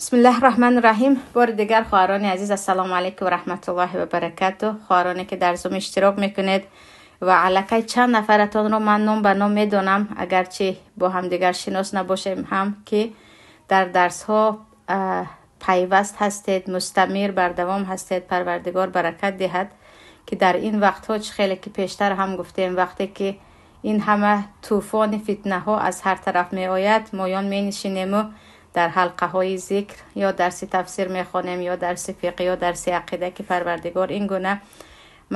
Бисмиллаҳи раҳмани раҳим. Бори дигар, хоҳарони азиз, ассалому алайкум ва раҳматуллоҳи ва баракату. Хоҳароне ки дар Зум иштирок мекунед ва аллакай чанд нафаратонро ман ном ба ном медонам, агарчи бо ҳамдигар шинос набошем ҳам, ки дар дарсҳо пайваст ҳастед, мустамир бардавом ҳастед. Парвардигор баракат диҳад, ки дар ин вақтҳо, чӣ хеле ки пештар ҳам гуфтем, вақте ки ин ҳама тӯфони фитнаҳо аз ҳар тараф меояд, моён менишинему дар ҳалқаҳои зикр ё дарси тафсир мехонем, ё дарси фиқҳ, ё дарси ақида, ки Парвардигор ин гуна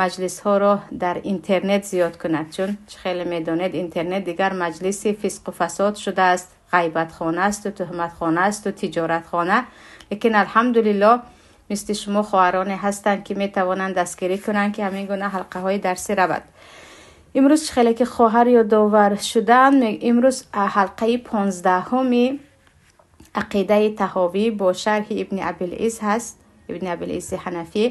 маҷлисҳоро дар интернет зиёд кунад. Чун чӣ хеле медонед, интернет дигар маҷлиси фисқу фасод шудааст, ғайбатхона асту туҳматхона асту тиҷоратхона. Лекин алҳамдулиллоҳ, мисли шумо хоҳароне ҳастанд, ки метавонанд дастгирӣ кунанд, ки ҳамин гуна ҳалқаҳои дарсӣ равад. Имрӯз, чӣ хеле ки хоҳар ёдовар шуданд, имрӯз ҳалқаи 15-уми ақидаи Таҳовӣ бо шарҳи Ибни Абилиз ҳаст, Ибни Абилизи Ҳанафӣ.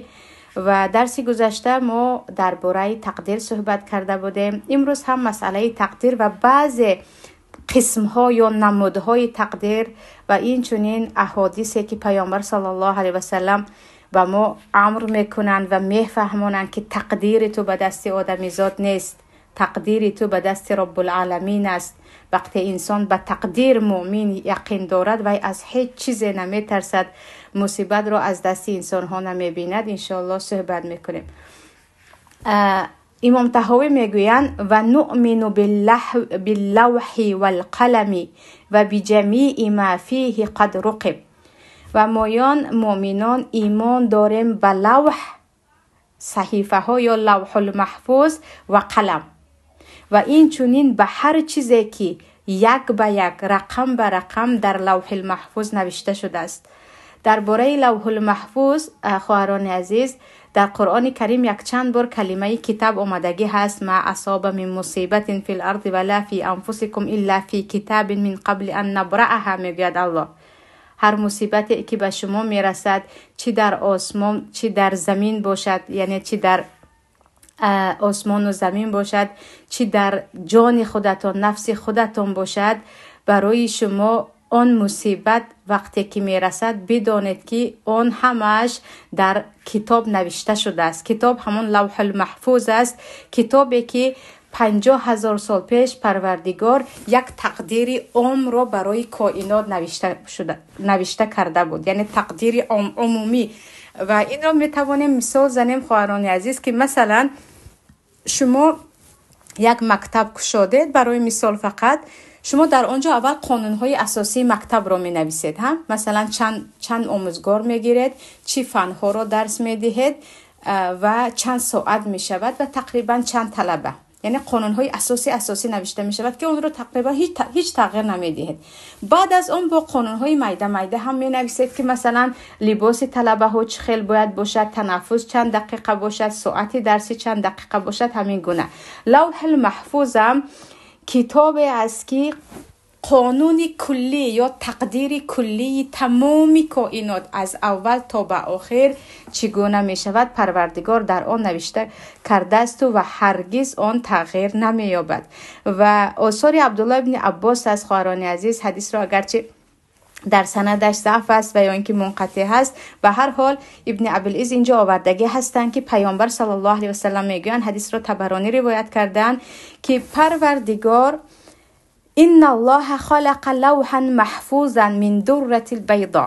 Ва дарси гузашта мо дар бораи тақдир суҳбат карда будем. Имрӯз ҳам масъалаи тақдир ва баъзе қисмҳо ё намудҳои тақдир ва инчунин аҳодисе, ки Паёмбар саллаллоҳу алайҳи васаллам ба мо амр мекунанд ва мефаҳмонанд, ки тақдири ту ба дасти одамизод нест, тақдири ту ба дасти Роббулъаламин аст. Вақте инсон ба тақдир муъмин яқин дорад, вай аз ҳеҷ чизе наметарсад, мусибатро аз дасти инсонҳо намебинад. Иншоаллоҳ суҳбат мекунем. Имом Таҳовӣ мегӯянд: ва нуъмину биллавҳи валқалами ва биҷамии ма фиҳи қад руқиб. Ва моён муъминон имон дорем ба лавҳ, саҳифаҳо ё лавҳулмаҳфуз ва қалам, ва инчунин ба ҳар чизе ки як ба як, рақам ба рақам дар лавҳилмаҳфуз навишта шудааст. Дар бораи лавҳулмаҳфуз, хоҳарони азиз, дар Қуръони Карим якчанд бор калимаи китаб омадагӣ ҳаст. Ма асоба мин мусибатин фил арди ва ла фи анфусикум илла фи китабин мин қабли ан набрааҳа, мегӯяд Аллоҳ. Ҳар мусибате ки ба шумо мерасад, чӣ дар осмон, чӣ дар замин бошад, яъне чӣ дар осмону замин бошад, чӣ дар ҷони худатон, нафси худатон бошад, барои шумо он мусибат вақте ки мерасад, бидонед, ки он ҳамааш дар китоб навишта шудааст. Китоб ҳамон лавҳулмаҳфуз аст, китобе ки 50 000 сол пеш Парвардигор як тақдири омро барои коинот навишта карда буд, яъне тақдири умумӣ. Ва инро метавонем мисол занем, хоҳарони азиз, ки масалан шумо як мактаб кушодед, барои мисол фақат, шумо дар он ҷо аввал қонунҳои асосии мактабро менависед, ҳа, масалан чанд омӯзгор мегиред, чӣ фанҳоро дарс медиҳед ва чанд соат мешавад ва тақрибан чанд талаба. Яъне қонунҳои асосӣ навишта мешавад, ки онро тақрибан ҳеҷ тағйир намедиҳед. Баъд аз он бо қонунҳои майда майда ҳам менависед, ки масалан либоси талабаҳо чӣ хел бояд бошад, танаффус чанд дақиқа бошад, соати дарсӣ чанд дақиқа бошад, ҳамин гуна. Лавҳулмаҳфузам китобе аст, ки қонуни куллӣ ё тақдири куллии тамоми коинот аз аввал то ба охир чӣ гуна мешавад, Парвардигор дар он навишта кардаасту ва ҳаргиз он тағйир намеёбад. Ва осори Абдулло ибни Аббос аст, хоҳарони азиз. Ҳадисро агарчи дар санадаш заъф аст ва ё ин ки мунқатеъ ҳаст, ба ҳар ҳол Ибни Абилиз инҷо овардагӣ ҳастанд, ки Паёмбар саллаллоҳу алайҳи васаллам мегӯянд, ҳадисро Табаронӣ ривоят кардаанд, ки Парвардигор: инна Аллоҳа халақа лавҳан маҳфузан мин дуррати лбайдо.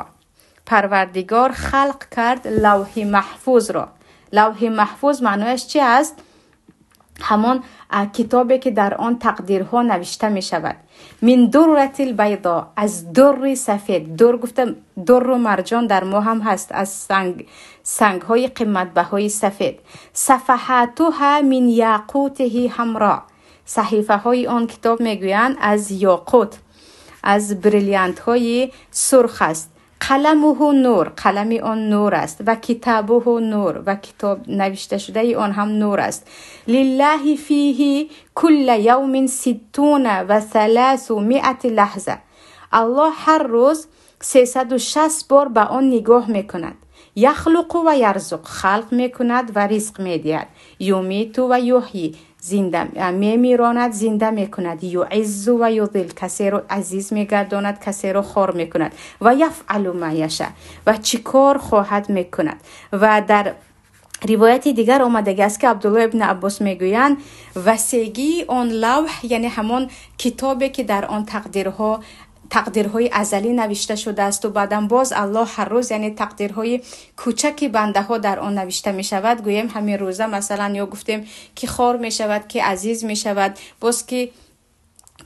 Парвардигор халқ кард лавҳи маҳфузро. Лавҳи маҳфуз маънояш чи аст? Ҳамон китобе ки дар он тақдирҳо навишта мешавад. Мин дурратил байдо, аз дурри сафед. Дур гуфта, дурру марҷон дар мо ҳам ҳаст, аз сангҳои қиматбаҳои сафед. Сафаҳатуҳа мин яқутиҳи ҳамро. Саҳифаҳои он китоб, мегӯянд, аз ёқут, аз бриллиантҳои сурх аст. Қаламуҳу нур, қалами он нур аст, ва китабуҳу нур, ва китоб навишташудаи он ҳам нур аст. Лиллаҳи фиҳи кулла явмин ситтуна ва саласу миати лаҳза. Аллоҳ ҳар рӯз 360 бор ба он нигоҳ мекунад. Яхлуқу ва ярзуқ, халқ мекунад ва ризқ медиҳад. Юмиту ва юҳйи, зинда мемиронад, зинда мекунад. Юиззу ва юзил, касеро азиз мегардонад, касеро хор мекунад. Ва яфъалу ма яша, ва чӣ кор хоҳад мекунад. Ва дар ривояти дигар омадагӣ аст, ки Абдулло ибни Аббос мегӯянд, васегии он лавҳ, яъне ҳамон китобе ки дар он тақдирҳои азалӣ навишта шудааст ва баъдан боз Аллоҳ ҳар рӯз, яъне тақдирҳои кӯчаки бандаҳо дар он навишта мешавад. Гӯем ҳамин рӯза масалан, ё гуфтем ки хор мешавад, ки азиз мешавад, боз ки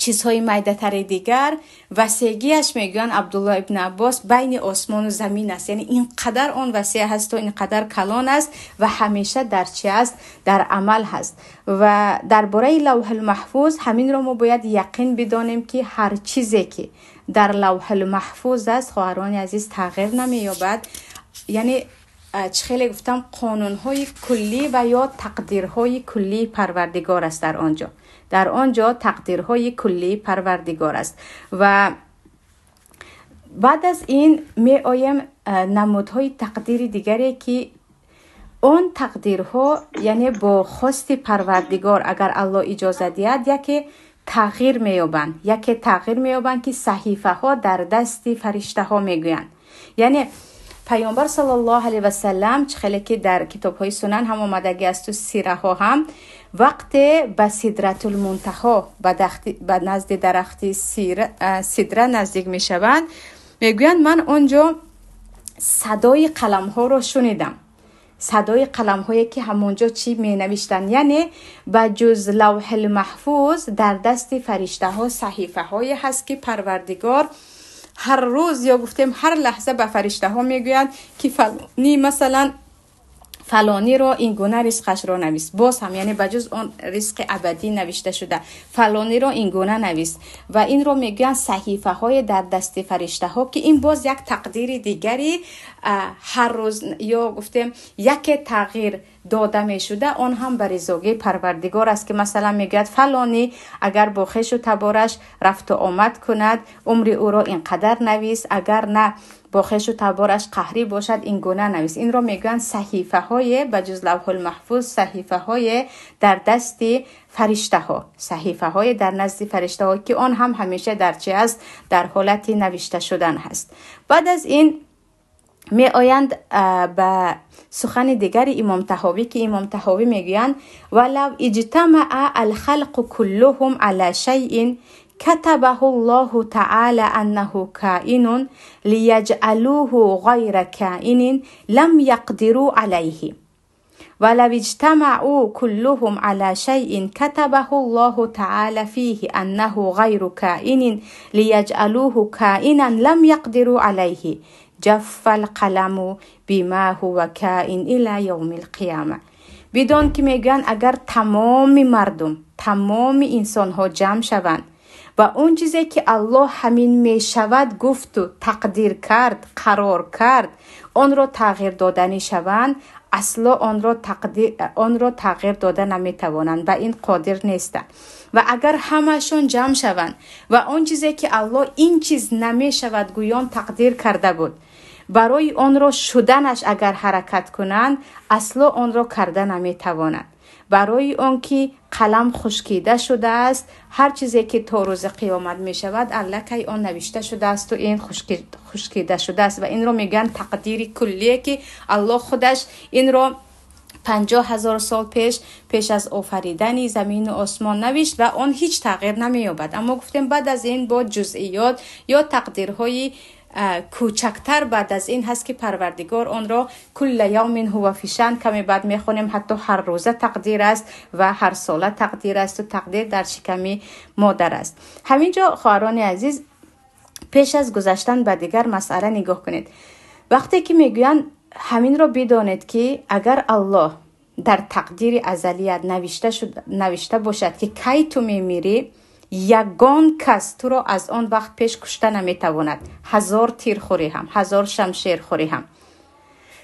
чизҳои майдатари дигар. Васегиаш мегӯянд Абдулло ибни Аббос байни осмону замин аст, яъне ин қадар он васеъ ҳаст ва ин қадар калон аст ва ҳамеша дар чи аст? Дар амал ҳаст. Ва дар бораи лавҳулмаҳфуз ҳаминро мо бояд яқин бидонем, ки ҳар чизе ки дар лавҳулмаҳфуз аст, хоҳарони азиз, тағйир намеёбад. Яъне чӣ хеле гуфтам, қонунҳои куллӣ ва ё тақдирҳои куллии Парвардигор аст дар он ҷо. Дар он ҷо тақдирҳои куллии Парвардигор аст. Ва баъд аз ин меоем намудҳои тақдири дигаре, ки он тақдирҳо, яъне бо хости Парвардигор, агар Аллоҳ иҷоза диҳад, яке тағйир меёбанд, яке тағйир меёбанд, ки саҳифаҳо дар дасти фариштаҳо мегӯянд. Яъне Паёмбар саллаллоҳу алайҳи васаллам, чӣ хеле ки дар китобҳои сунан ҳам омадагӣ асту сираҳо ҳам, вақте ба Сидратулмунтаҳо, ба назди дарахти сидра наздик мешаванд, мегӯянд ман он ҷо садои қаламҳоро шунидам, садои қаламҳое ки ҳамонҷо чӣ менавиштанд. Яъне ба ҷуз лавҳилмаҳфуз дар дасти фариштаҳо саҳифаҳое ҳаст, ки Парвардигор ҳар рӯз ё гуфтем ҳар лаҳза ба фариштаҳо мегӯянд, ки фалонӣ, масалан фалониро ин гуна ризқашро навис. Боз ҳам яъне ба ҷуз он ризқи абадӣ навишта шуда, фалониро ин гуна навис. Ва инро мегӯянд саҳифаҳое дар дасти фариштаҳо, ки ин боз як тақдири дигари ҳар рӯз ё гуфтем яке тағйир дода мешуда, он ҳам ба ризогии Парвардигор аст, ки масалан мегӯяд фалонӣ агар бо хешу табораш рафту омад кунад, умри ӯро ин қадар навис, агар на бо хешу табораш қаҳрӣ бошад, ин гуна навис. Инро мегӯянд саҳифаҳое ба ҷуз лавҳулмаҳфуз, саҳифаҳое дар дасти фариштаҳо, саҳифаҳое дар назди фариштаҳо, ки он ҳам ҳамеша дар чи аст? Дар ҳолати навишта шудан ҳаст. Баъд аз ин меоянд ба сухани дигари Имом Таҳовӣ, ки Имом Таҳовӣ мегӯянд: валав иҷтамаа алхалқу куллуҳум ала шайин катабаҳу Аллоҳу таъала аннаҳу каинун лияҷъалуҳу ғайра каинин лам яқдиру алайҳи валав иҷтамаъу куллуҳум ала шайин катабаҳу Аллоҳу таъала фиҳи аннаҳу ғайру каинин лияҷъалуҳу каинан лам яқдиру алайҳи ҷаффал қаламу бима ҳува каин ила явмил қияма. Бидон ки мегӯянд агар тамоми мардум, тамоми инсонҳо ҷамъ шаванд ва он чизе ки Аллоҳ ҳамин мешавад гуфту тақдир кард, қарор кард, онро тағйир доданӣ шаванд, асло онро тағйир дода наметавонанд, ба ин қодир нестанд. Ва агар ҳамашон ҷамъ шаванд ва он чизе ки Аллоҳ ин чиз намешавад гӯён тақдир карда буд, барои онро шуданаш агар ҳаракат кунанд, асло онро карда наметавонанд. Барои он ки қалам хушкида шудааст, ҳар чизе ки то рӯзи қиёмат мешавад, аллакай он навишта шудааст ва ин хушкида шудааст. Ва инро мегӯянд тақдири куллие, ки Аллоҳ худаш инро 50,000 сол пеш аз офаридани замину осмон навишт ва он ҳеҷ тағйир намеёбад. Аммо гуфтем баъд аз ин бо ҷузъиёт ё тақдирҳои кӯчактар баъд аз ин ҳаст, ки Парвардигор онро кулла явмин ҳува фишан, каме баъд мехонем, ҳатто ҳар рӯза тақдир аст ва ҳар сола тақдир аст ва тақдир дар шиками модар аст. Ҳамин ҷо хоҳарони азиз, пеш аз гузаштан ба дигар масъала нигоҳ кунед. Вақте ки мегӯянд ҳаминро бидонед, ки агар Аллоҳ дар тақдири азалият навишта бошад, ки кай ту мемирӣ, ягон кас туро аз он вақт пеш кушта наметавонад. 1000 тир хӯрӣ ҳам, 1000 шамшер хӯрӣ ҳам.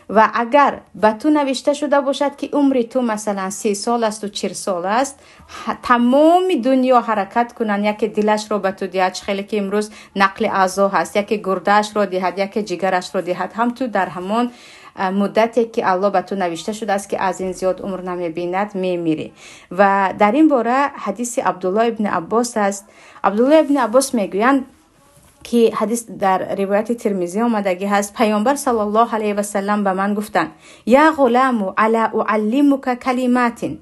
Ва агар ба ту навишта шуда бошад, ки умри ту масалан 30 сол аст 40 сол аст, тамоми дунё ҳаракат кунанд, яке дилашро ба ту диҳад, чӣ хеле ки имрӯз нақли аъзо ҳаст, яке гурдаашро диҳад, яке ҷигарашро диҳад, ҳам ту дар ҳамон муддате ки Аллоҳ ба ту навишта шудааст ки аз ин зиёд умр намебинад, мемирӣ. Ва дар ин бора ҳадиси Абдуллоҳ ибни Аббос аст. Абдуллоҳ ибни Аббос мегӯянд ки ҳадис дар ривояти Тирмизӣ омадагӣ ҳаст. Паёмбар саллаллоҳу алайҳи васаллам ба ман гуфтанд: я ғуламу ала уаллимука калиматин,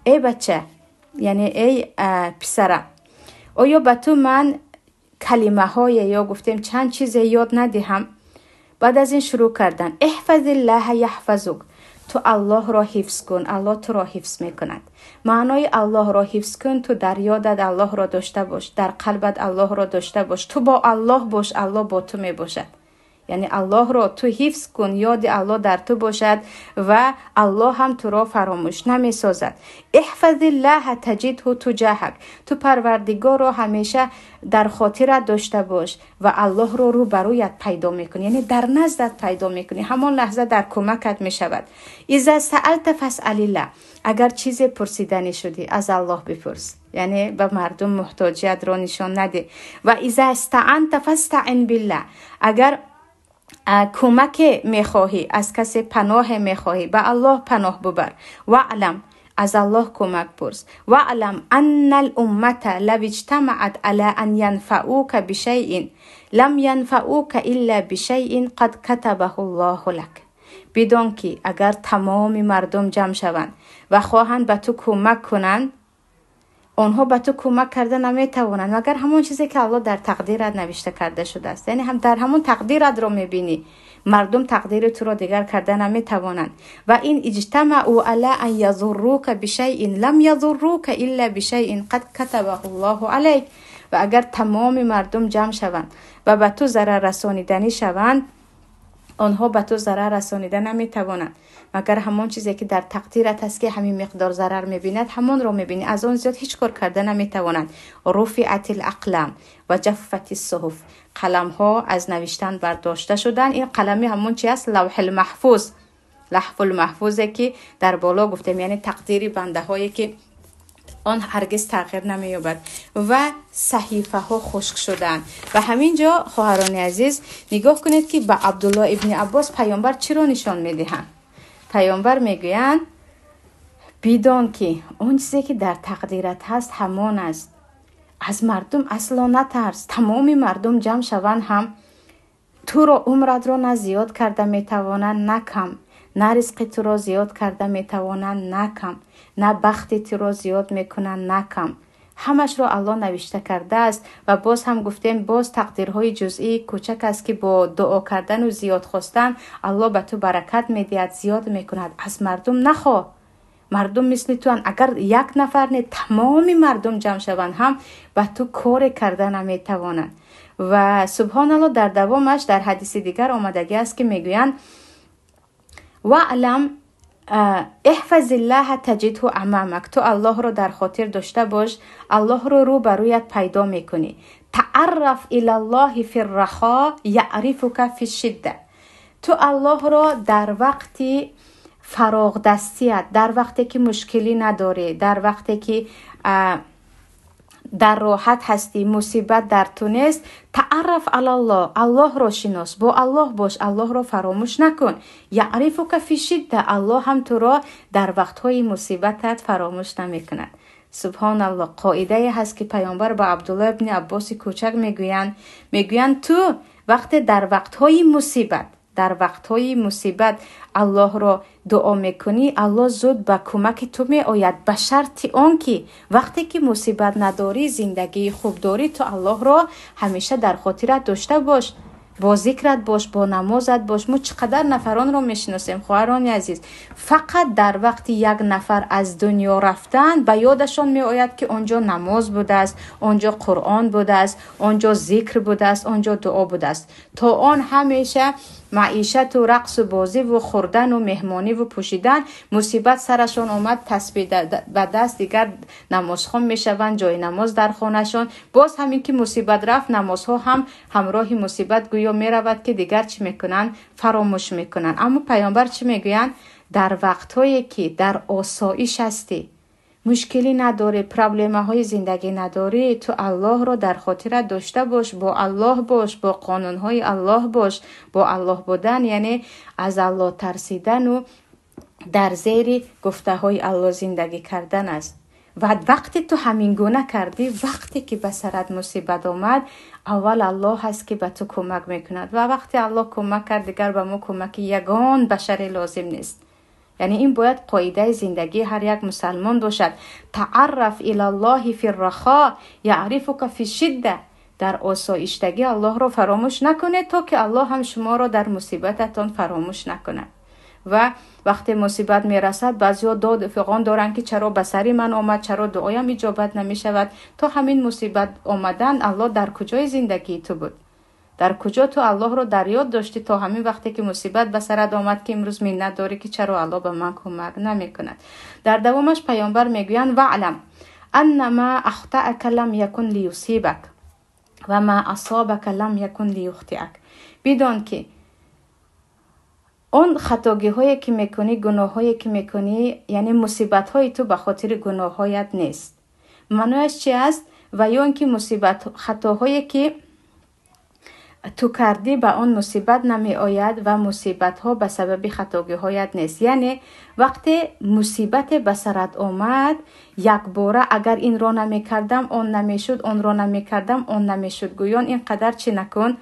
эй бача, яъне эй писара, оё ба ту ман калимаҳое ё гуфтем чанд чизе ёд надиҳам? Баъд аз ин шурӯъ кардан: иҳфазиллаҳа яҳфазук, ту Аллоҳро ҳифз кун, Аллоҳ туро ҳифз мекунад. Маънои Аллоҳро ҳифз кун, ту дар ёдат Аллоҳро дошта бош, дар қалбат Аллоҳро дошта бош, ту бо Аллоҳ бош, Аллоҳ бо ту мебошад. Яъне Аллоҳро ту ҳифз кун, ёди Аллоҳ дар ту бошад ва Аллоҳ ҳам туро фаромӯш намесозад. Иҳфазиллаҳа таҷидҳу туҷаҳак, ту Парвардигорро ҳамеша дар хотират дошта бош ва Аллоҳро рӯ ба рӯят пайдо мекунӣ, яъне дар наздат пайдо мекунӣ, ҳамон лаҳза дар кӯмакат мешавад. Иза саалта фасъалиллаҳ, агар чизе пурсиданӣ шудӣ аз Аллоҳ бипурс, яъне ба мардум муҳтоҷиятро нишон надеҳ. Ва иза истаанта фастаин биллаҳ, агар кӯмаке мехоҳӣ, аз касе паноҳе мехоҳӣ, ба Аллоҳ паноҳ бубар. Ваълам, аз Аллоҳ кӯмак пурс. Ваълам анна ал-уммата лав иҷтамаат ала ан янфаъука бишайин лам янфаъука илла бишайин қад катабаҳу Аллоҳу лак. Бидон ки агар тамоми мардум ҷамъ шаванд ва хоҳанд ба ту кӯмак кунанд, онҳо ба ту кӯмак карда наметавонанд, магар ҳамон чизе ки Аллоҳ дар тақдират навишта карда шудааст. Яъне ҳам дар ҳамон тақдиратро мебинӣ, мардум тақдири туро дигар карда наметавонанд. Ва ин иҷтамаъу ала ан язуррука бишайин лам язуррука илла бишайин қад катабаҳу Аллоҳу алайк. Ва агар тамоми мардум ҷамъ шаванд ва ба ту зарар расониданӣ шаванд, онҳо ба ту зарар расонида наметавонанд, магар ҳамон чизе ки дар тақдират аст ки ҳамин миқдор зарар мебинад, ҳамонро мебинӣ, аз он зиёд ҳеҷ кор карда наметавонанд. Руфиат ал-ақлам ва ҷаффат ас-суҳуф, қаламҳо аз навиштан бардошта шуданд. Ин қалами ҳамон чи аст? Лавҳул маҳфуз, лаҳфул маҳфузе ки дар боло гуфтем, яъне тақдири бандаҳое ки он ҳаргиз тағйир намеёбад ва саҳифаҳо хушк шуданд. Ва ҳамин ҷо хоҳарони азиз нигоҳ кунед ки ба Абдуллоҳ ибни Аббос паёмбар чиро нишон медиҳанд. Паёмбар мегӯянд: бидон ки он чизе ки дар тақдират ҳаст ҳамон аст, аз мардум асло натарс, тамоми мардум ҷамъ шаванд ҳам туро умратро на зиёд карда метавонанд, на кам, на ризқи туро зиёд карда метавонанд, на кам, на бахти туро зиёд мекунанд, на кам. Ҳамашро Аллоҳ навишта кардааст. Ва боз ҳам гуфтем, боз тақдирҳои ҷузъии кӯчак аст ки бо дуо кардану зиёд хостан Аллоҳ ба ту баракат медиҳад, зиёд мекунад. Аз мардум нахоҳ, мардум мисли туанд. Агар як нафар не, тамоми мардум ҷамъ шаванд ҳам ба ту коре карда наметавонанд. Ва субҳоналлоҳ дар давомаш дар ҳадиси дигар омадагӣ аст ки мегӯянд: ваълам иҳфазиллаҳа таҷидҳу амамак, ту Аллоҳро дар хотир дошта бош, Аллоҳро рӯ ба рӯят пайдо мекунӣ. Таарраф илаллоҳи фиррахо яърифука фишшидда, ту Аллоҳро дар вақти фароғдастият, дар вақте ки мушкилӣ надорӣ, дар вақте ки дар роҳат ҳастӣ, мусибат дар ту нест, таарраф алаллоҳ, Аллоҳро шинос, бо Аллоҳ бош, Аллоҳро фаромӯш накун. Яърифука фишидда, Аллоҳ ҳам туро дар вақтҳои мусибатат фаромӯш намекунад. Субҳоналлоҳ, қоидае ҳаст ки паёмбар ба Абдуллоҳ ибни Аббоси кӯчак мегӯянд, мегӯянд ту вақте дар вақтҳои мусибат, дар вақтҳои мусибат Аллоҳро дуо мекунӣ, Аллоҳ зуд ба кӯмаки ту меояд, ба шарти он ки вақте ки мусибат надорӣ, зиндагии хуб дорӣ, ту Аллоҳро ҳамеша дар хотират дошта бош, бо зикрат бош, бо намозат бош. Мо чӣ қадар нафаронро мешиносем, хоҳарони азиз, фақат дар вақти як нафар аз дунё рафтан ба ёдашон меояд ки он ҷо намоз будааст, он ҷо Қуръон будааст, он ҷо зикр будааст, он ҷо дуо будааст. То он ҳамеша маишату рақсу бозиву хӯрдану меҳмониву пӯшидан, мусибат сарашон омад, тасбиҳ ба даст, дигар намозхон мешаванд, ҷои намоз дар хонашон. Боз ҳамин ки мусибат рафт, намозҳо ҳам ҳамроҳи мусибат гӯё меравад ки дигар чӣ мекунанд? Фаромӯш мекунанд. Аммо паёмбар чӣ мегӯянд? Дар вақтҳое ки дар осоиш ҳастӣ, Мушкилӣ надорӣ, проблемаҳои зиндагӣ надорӣ, ту Аллоҳро дар хотират дошта бош, бо Аллоҳ бош, бо қонунҳои Аллоҳ бош. Бо Аллоҳ будан яъне аз Аллоҳ тарсидану дар зери гуфтаҳои Аллоҳ зиндагӣ кардан аст. Ва вақте ту ҳамин гуна кардӣ, вақте ки ба сарат мусибат омад, аввал Аллоҳ ҳаст ки ба ту кӯмак мекунад. Ва вақте Аллоҳ кӯмак кард, дигар ба мо кӯмаки ягон башаре лозим нест. Яъне ин бояд қоидаи зиндагии ҳар як мусалмон бошад. Таарраф илаллоҳи фиррахо яърифука фишидда. Дар осоиштагӣ Аллоҳро фаромӯш накунед, то ки Аллоҳ ҳам шуморо дар мусибататон фаромӯш накунад. Ва вақте мусибат мерасад, баъзеҳо дод фиғон доранд, ки чаро ба сари ман омад, чаро дуоям иҷобат намешавад. То ҳамин мусибат омадан Аллоҳ дар куҷои зиндагии ту буд? Дар куҷо ту Аллоҳро дар ёд доштӣ то ҳамин вақте ки мусибат ба сарат омад, ки имрӯз миннат дорӣ, ки чаро Аллоҳ ба ман кӯмак намекунад? Дар давомаш паёмбар мегӯянд: ваълам анна ма ахтаака лам якун лиюсибак ва ма асобака лам якун лиюхтиак. Бидон ки он хатогиҳое ки мекунӣ, гуноҳҳое ки мекунӣ, яъне мусибатҳои ту ба хотири гуноҳҳоят нест. Маънояш чи аст? Ва ё ин ки мусибат хатоҳое ки ту кардӣ, ба он мусибат намеояд ва мусибатҳо ба сабаби хатогиҳоят нест. Яъне вақте мусибате ба сарат омад, якбора агар инро намекардам, он намешуд, онро намекардам, он намешуд, гӯён ин қадар чӣ накун,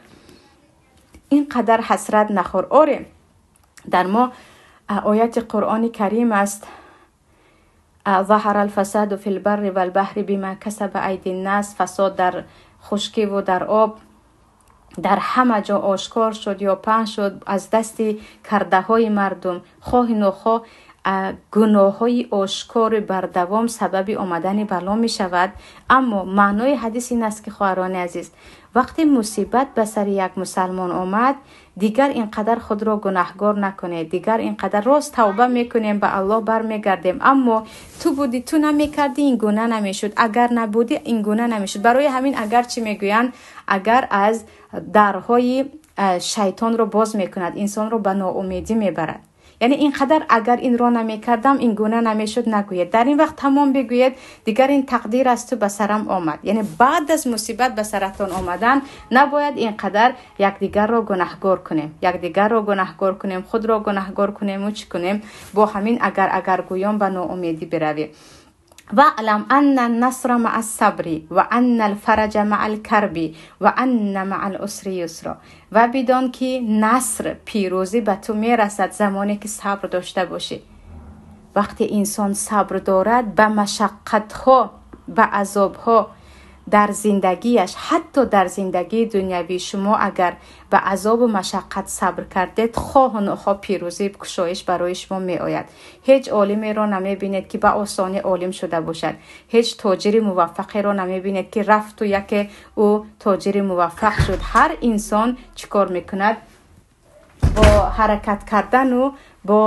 ин қадар ҳасрат нахӯр. Оре, дар мо ояти Қуръони Карим аст: заҳара алфасаду фил барри вал баҳри бима касаба айдин нас. Фасод дар хушкиву дар об дар ҳама ҷо ошкор шуд ё паҳн шуд аз дасти кардаҳои мардум. Хоҳи нохоҳ гуноҳҳои ошкори бардавом сабаби омадани бало мешавад. Аммо маънои ҳадис ин аст, ки хоҳарони азиз, вақте мусибат ба сари як мусалмон омад, дигар ин қадар худро гунаҳгор накунед, дигар ин қадар рост тавба мекунем, ба Аллоҳ бармегардем. Аммо ту будӣ, ту намекардӣ, ин гуна намешуд, агар набудӣ, ин гуна намешуд. Барои ҳамин агар чӣ мегӯянд, агар аз дарҳои шайтонро боз мекунад, инсонро ба ноумедӣ мебарад. Яъне ин қадар агар инро намекардам, ин гуна намешуд нагӯед. Дар ин вақт тамом бигӯед, дигар ин тақдир аз ту ба сарам омад. Яъне баъд аз мусибат ба саратон омадан набояд ин қадар якдигарро гунаҳгор кунем, якдигарро гунаҳгор кунем, худро гунаҳгор кунему чӣ кунем, бо ҳамин агар агар гӯён ба ноумедӣ биравем. Ваълам анна насра маа сабри ва анна алфараҷа маа алкарби ва анна маа алусри юсро. Ва бидон ки наср, пирӯзӣ ба ту мерасад замоне ки сабр дошта бошӣ. Вақте инсон сабр дорад, ба машаққатҳо, ба азобҳо дар зиндагиаш, ҳатто дар зиндагии дунявӣ шумо агар ба азобу машаққат сабр кардед, хоҳу нохоҳ пирӯзӣ, кушоиш барои шумо меояд. Ҳеҷ олимеро намебинед, ки ба осонӣ олим шуда бошад. Ҳеҷ тоҷири муваффақеро намебинед, ки рафту яке ӯ тоҷири муваффақ шуд. Ҳар инсон чӣ кор мекунад? Бо ҳаракат кардану бо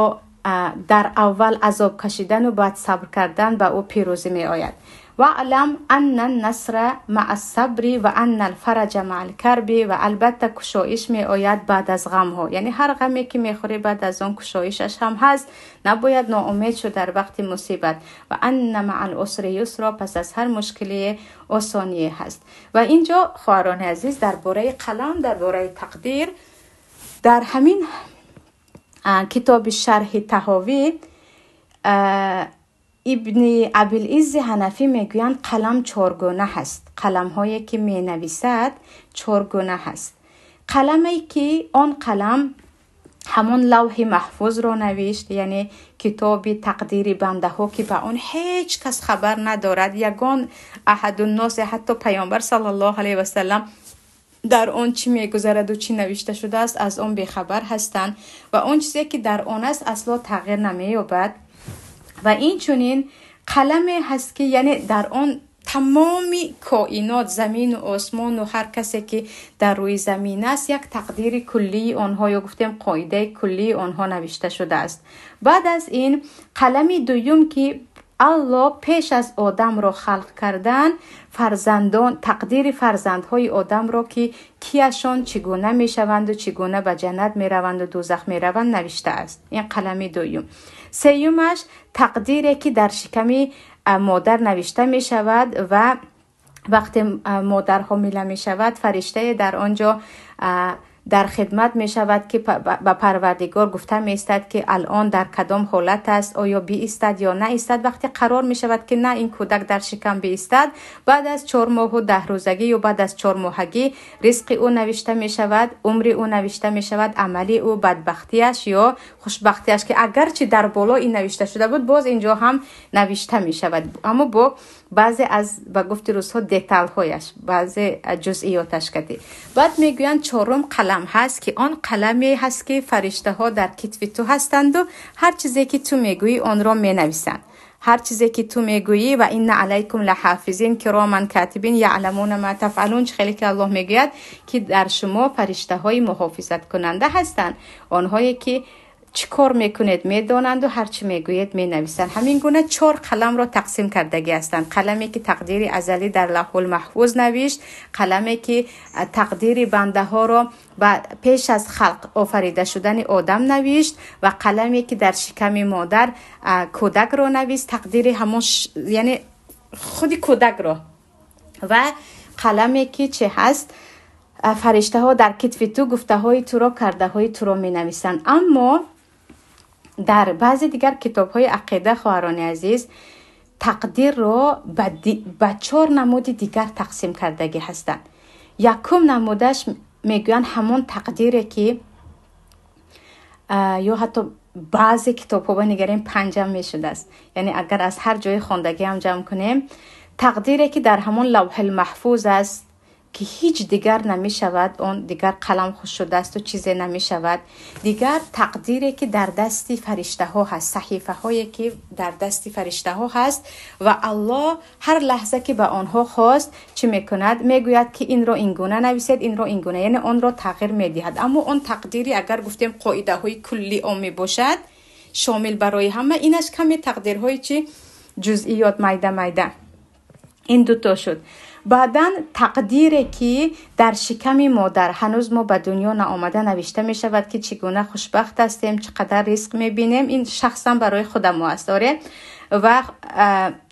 дар аввал азоб кашидану баъд сабр кардан ба ӯ пирӯзӣ меояд. Ваълам анна насра маа сабри ва анна алфараҷа маа алкарби. Ва албатта кушоиш меояд баъд аз ғамҳо. Яъне ҳар ғаме ки мехӯрӣ, баъд аз он кушоишаш ҳам ҳаст. Набояд ноумед шуд дар вақти мусибат. Ва анна маа алусри юсро. Пас аз ҳар мушкилие осоние ҳаст. Ва инҷо хоҳарони азиз, дар бораи қалам, дар бораи тақдир, дар ҳамин китоби шарҳи Таҳовӣ Ибни Абилиззи Ҳанафӣ мегӯянд, қалам чоргуна ҳаст. Қаламҳое ки менависад чоргуна ҳаст. Қаламе ки он қалам ҳамон лавҳи маҳфузро навишт, яъне китоби тақдири бандаҳо, ки ба он ҳеҷ кас хабар надорад, ягон аҳадунносе, ҳатто паёмбар саллаллоҳу алайҳи васаллам дар он чӣ мегузараду чӣ навишта шудааст, аз он бехабар ҳастанд ва он чизе ки дар он аст асло тағйир намеёбад. Ва инчунин қаламе ҳаст, ки яъне дар он тамоми коинот, замину осмону ҳар касе ки дар рӯи замин аст, як тақдири куллии онҳо ё гуфтем қоидаи куллии онҳо навишта шудааст. Баъд аз ин қалами дуюм, ки Аллоҳ пеш аз одамро халқ кардан фарзандон, тақдири фарзандҳои одамро, ки кияшон чӣ гуна мешаванду чӣ гуна ба ҷаннат мераванду дӯзах мераванд, навиштааст. Ин қалами дуюм. Сеюмаш тақдире, ки дар шиками модар навишта мешавад ва вақте модар ҳомила мешавад, фариштае дар он ҷо дар хидмат мешавад, ки ба Парвардигор гуфта меистад, ки алон дар кадом ҳолат аст, оё биистад ё наистад. Вақте қарор мешавад, ки на, ин кӯдак дар шикам биистад, баъд аз 4 моҳу 10 рӯзагӣ ё баъд аз 4 моҳагӣ ризқи ӯ навишта мешавад, умри ӯ навишта мешавад, амали ӯ, бадбахтиаш ё хушбахтиаш, ки агарчи дар боло ин навишта шуда буд, боз инҷо ҳам навишта мешавад, аммо бо баъзе аз, ба гуфти рӯзҳо, деталҳояш, баъзе ҷузъиёташ кадӣ. Баъд мегӯянд, чорум қалам ҳаст, ки он қаламе ҳаст, ки фариштаҳо дар китфи ту ҳастанду ҳар чизе ки ту мегӯӣ, онро менависанд. Ҳар чизе ки ту мегӯӣ, ва инна алайкум лаҳофизин кироман катибин яъламуна ма тафъалун. Хеле ки Аллоҳ мегӯяд, ки дар шумо фариштаҳои муҳофизаткунанда ҳастанд, онҳое ки чӣ кор мекунед медонанду ҳарчи мегӯед менависанд. Ҳамин гуна чор қаламро тақсим кардагӣ ҳастанд: қаламе ки тақдири азалӣ дар Лавҳулмаҳфуз навишт, қаламе ки тақдири бандаҳоро ба пеш аз халқ офарида шудани одам навишт ва қаламе ки дар шиками модар кӯдакро навишт, тақдири ҳамон, яъне худи кӯдакро, ва қаламе ки чӣ ҳаст, фариштаҳо дар китфи ту гуфтаҳои туро, кардаҳои туро менависанд. Аммо дар баъзе дигар китобҳои ақида, хоҳарони азиз, тақдирро ба чор намуди дигар тақсим кардагӣ ҳастанд. Якум намудаш мегӯянд, ҳамон тақдире ки, ё ҳатто баъзе китобҳо ба нигарем, панҷам мешудааст, яъне агар аз ҳар ҷои хондагиам ҷамъ кунем, тақдире ки дар ҳамон Лавҳилмаҳфуз аст, ки ҳеҷ дигар намешавад, он дигар қалам хуш шудаасту чизе намешавад дигар. Тақдире ки дар дасти фариштаҳо ҳаст, саҳифаҳое ки дар дасти фариштаҳо ҳаст ва Аллоҳ ҳар лаҳза ки ба онҳо хост, чӣ мекунад? Мегӯяд, ки инро ин гуна нависед, инро ин гуна, яъне онро тағйир медиҳад. Аммо он тақдири, агар гуфтем, қоидаҳои кулли он мебошад, шомил барои ҳама, инаш каме тақдирҳои чи, ҷузъиёт, майда майда. Ин дуто шуд. Баъдан тақдире ки дар шиками модар, ҳанӯз мо ба дунё наомада, навишта мешавад, ки чӣ гуна хушбахт ҳастем, чӣ қадар ризқ мебинем, ин шахсан барои худамо аст, оре, ва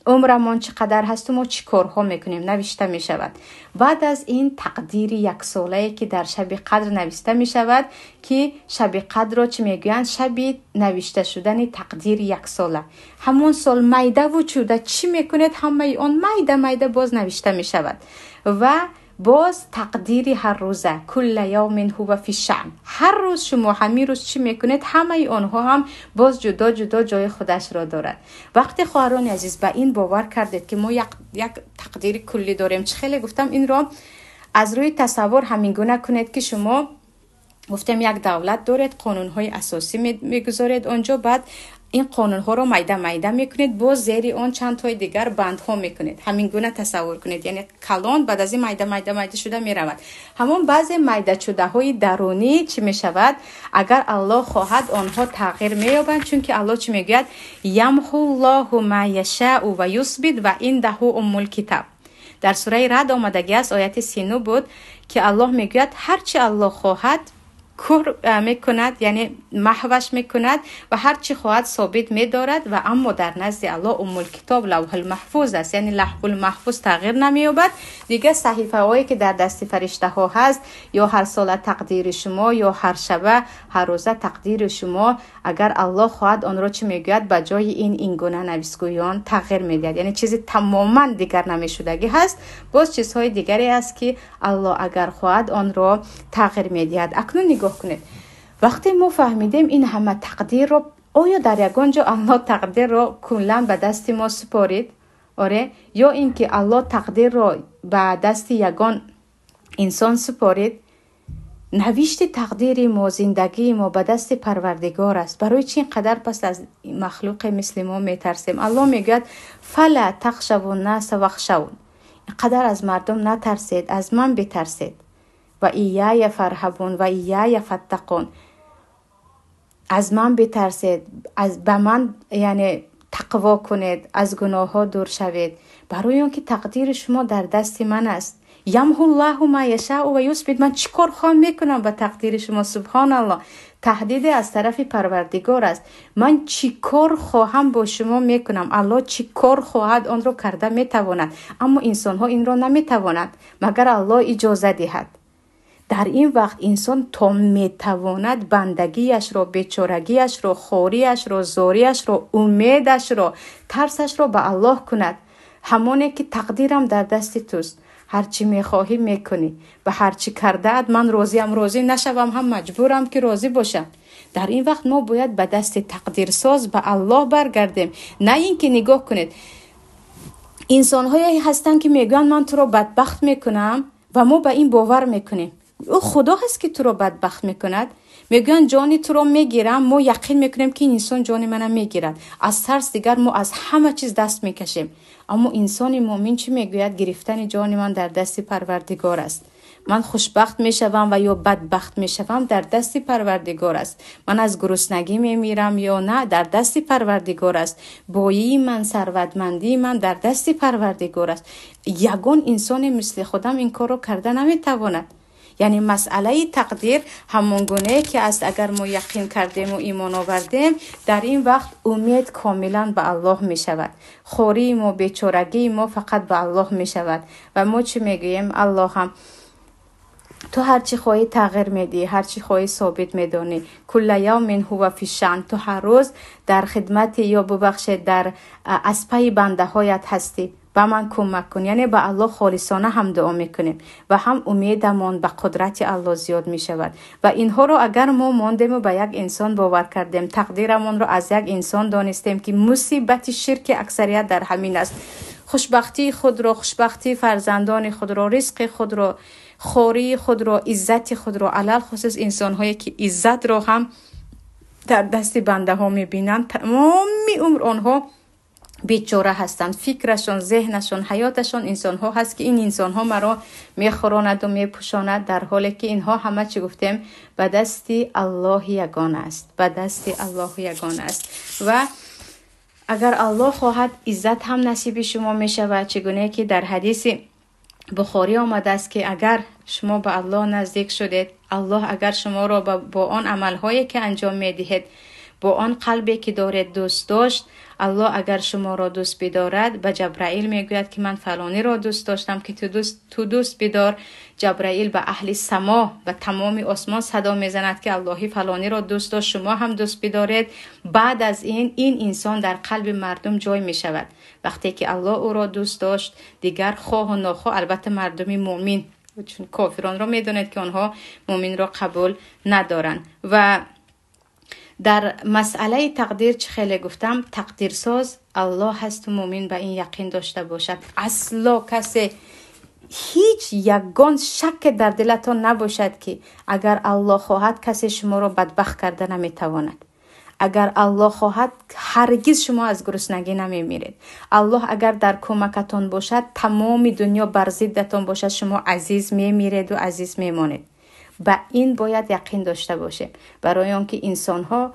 умрамон чӣ қадар ҳасту мо чӣ корҳо мекунем, навишта мешавад. Баъд аз ин тақдири яксолае, ки дар шаби қадр навишта мешавад, ки шаби қадрро чӣ мегӯянд? Шаби навишта шудани тақдири яксола. Ҳамон сол майдаву чӯда чӣ мекунед, ҳамаи он майда майда боз навишта мешавад. Ва боз тақдири ҳаррӯза, кулла явмин ҳува фи шаън, ҳар рӯз шумо ҳамин рӯз чӣ мекунед, ҳамаи онҳо ҳам боз ҷудо ҷудо ҷои худашро дорад. Вақте, хоҳарони азиз, ба ин бовар кардед, ки мо як тақдири куллӣ дорем, чӣ хеле гуфтам, инро аз рӯи тасаввур ҳамин гуна кунед, ки шумо, гуфтем, як давлат доред, қонунҳои асосӣ мегузоред онҷо, баъд ин қонунҳоро майда майда мекунед, боз зери он чандтои дигар бандҳо мекунед. Ҳамин гуна тасаввур кунед, яъне калон, баъд аз ин майда майда майда шуда меравад. Ҳамон баъзе майдашудаҳои дарунӣ чӣ мешавад? Агар Аллоҳ хоҳад, онҳо тағйир меёбанд, чунки Аллоҳ чӣ мегӯяд? Ямҳуллоҳу ма яшау ва юсбит ва индаҳу уммул китаб. Дар сураи Рад омадагӣ аст, ояти 39 буд, ки Аллоҳ мегӯяд, ҳарчи Аллоҳ хоҳад, кур мекунад, яъне маҳваш мекунад, ва ҳар чӣ хоҳад, собит медорад. Ва аммо дар назди Аллоҳ Уммулкитоб, Лавҳулмаҳфуз аст, яъне Лавҳулмаҳфуз тағйир намеёбад. Дигар саҳифаҳое ки дар дасти фариштаҳо ҳаст, ё ҳар сола тақдири шумо, ё ҳар шаба, ҳар рӯза тақдири шумо, агар Аллоҳ хоҳад, онро, чӣ мегӯяд, ба ҷои ин ин гуна нависгӯён тағйир медиҳад, яъне чизи тамоман дигар намешудагӣ ҳаст. Боз чизҳои дигаре аст, ки Аллоҳ агар хоҳад, онро тағйир медиҳад. Акнун нигоҳ кунед, вақте мо фаҳмидем ин ҳама тақдирро, оё дар ягон ҷо Аллоҳ тақдирро куллан ба дасти мо супорид, оре, ё ин ки Аллоҳ тақдирро ба дасти ягон инсон супорид? Навишти тақдири мо, зиндагии мо ба дасти Парвардигор аст. Барои чӣ ин қадар пас аз махлуқе мисли мо метарсем? Аллоҳ мегӯяд: фала тахшаву наса вахшавун, ин қадар аз мардум натарсед, аз ман битарсед. Ва ияя фарҳабун ва ияя фаттақун, аз ман битарсед, ба ман, яъне Тақво кунед, аз гуноҳҳо дур шавед, барои он ки тақдири шумо дар дасти ман аст. Ямҳуллоҳу ма яшау ва юсбит. Ман чӣ кор хоҳам мекунам ба тақдири шумо? Субҳоналлоҳ. Таҳдиде аз тарафи Парвардигор аст. Ман чӣ кор хоҳам бо шумо мекунам. Аллоҳ чӣ кор хоҳад онро карда метавонад, аммо инсонҳо инро наметавонанд, магар Аллоҳ иҷоза диҳад. Дар ин вақт инсон то метавонад бандагиашро, бечорагиашро, хориашро, зориашро, умедашро, тарсашро ба Аллоҳ кунад. Ҳамоне ки тақдирам дар дасти туст, ҳар чӣ мехоҳӣ мекунӣ, ба ҳар чӣ кардаат ман розиам, розӣ нашавам ҳам маҷбурам ки розӣ бошам. Дар ин вақт мо бояд ба дасти тақдирсоз, ба Аллоҳ баргардем. На ин ки нигоҳ кунед, инсонҳое ҳастанд ки мегӯянд ман туро бадбахт мекунам ва мо ба ин бовар мекунем. Ӯ Худо ҳаст ки туро бадбахт мекунад. Мегӯянд ҷони туро мегирам, мо яқин мекунем ки ин инсон ҷони мана мегирад. Аз тарс дигар мо аз ҳама чиз даст мекашем. Аммо инсони муъмин чӣ мегӯяд? Гирифтани ҷони ман дар дасти Парвардигор аст. Ман хушбахт мешавам ва ё бадбахт мешавам дар дасти Парвардигор аст. Ман аз гуруснагӣ мемирам ё на дар дасти Парвардигор аст. Боии ман, сарватмандии ман дар дасти Парвардигор аст. Ягон инсоне мисли худам ин корро карда наметавонад. Яъне масъалаи тақдир ҳамон гунае ки аст, агар мо яқин кардему имон овардем, дар ин вақт умед комилан ба Аллоҳ мешавад. Хории мо, бечорагии мо фақат ба Аллоҳ мешавад. Ва мо чӣ мегӯем? Аллоҳам, ту ҳар чӣ хоҳӣ тағйир медиҳӣ, ҳар чӣ хоҳӣ собит медонӣ. Кулла явмин ҳува фи шаън. Ту ҳар рӯз дар хидмати ё бубахшед дар аз пайи бандаҳоят ҳастӣ. Ба ман кӯмак кун. Яъне ба Аллоҳ холисона ҳам дуо мекунем ва ҳам умедамон ба қудрати Аллоҳ зиёд мешавад. Ва инҳоро агар мо мондему ба як инсон бовар кардем, тақдирамонро аз як инсон донистем, ки мусибати ширки аксарият дар ҳамин аст. Хушбахтии худро, хушбахтии фарзандони худро, ризқи худро, хории худро, иззати худро, алалхусус инсонҳое ки иззатро ҳам дар дасти бандаҳо мебинанд, тамоми умр онҳо бечора ҳастанд. Фикрашон, зеҳнашон, ҳаёташон инсонҳо ҳаст ки ин инсонҳо маро мехӯронаду мепӯшонад, дар ҳоле ки инҳо ҳама чӣ гуфтем ба дасти Аллоҳи ягона аст, ба дасти Аллоҳи ягона аст. Ва агар Аллоҳ хоҳад, иззат ҳам насиби шумо мешавад, чӣ гуна ки дар ҳадиси Бухорӣ омадааст ки агар шумо ба Аллоҳ наздик шудед, Аллоҳ агар шуморо бо он амалҳое ки анҷом медиҳед, бо он қалбе ки доред дӯст дошт, Аллоҳ агар шуморо дӯст бидорад, ба Ҷабраил мегӯяд ки ман фалониро дӯст доштам ки ту дӯст бидор. Ҷабраил ба аҳли само, ба тамоми осмон садо мезанад ки Аллоҳи фалониро дӯст дошт, шумо ҳам дӯст бидоред. Баъд аз ин, ин инсон дар қалби мардум ҷой мешавад. Вақте ки Аллоҳ ӯро дӯст дошт, дигар хоҳу нохоҳ, албатта мардуми муъмин, чун кофиронро медонед ки онҳо муъминро қабул надоранд. Ва дар масъалаи тақдир чӣ хеле гуфтам, тақдирсоз Аллоҳ ҳасту муъмин ба ин яқин дошта бошад. Асло касе ҳеҷ ягон шакке дар дилатон набошад ки агар Аллоҳ хоҳад касе шуморо бадбахт карда наметавонад. Агар Аллоҳ хоҳад ҳаргиз шумо аз гуруснагӣ намемиред. Аллоҳ агар дар кӯмакатон бошад, тамоми дунё бар зиддатон бошад, шумо азиз мемиреду азиз мемонед. Ба ин бояд яқин дошта бошем, барои он ки инсонҳо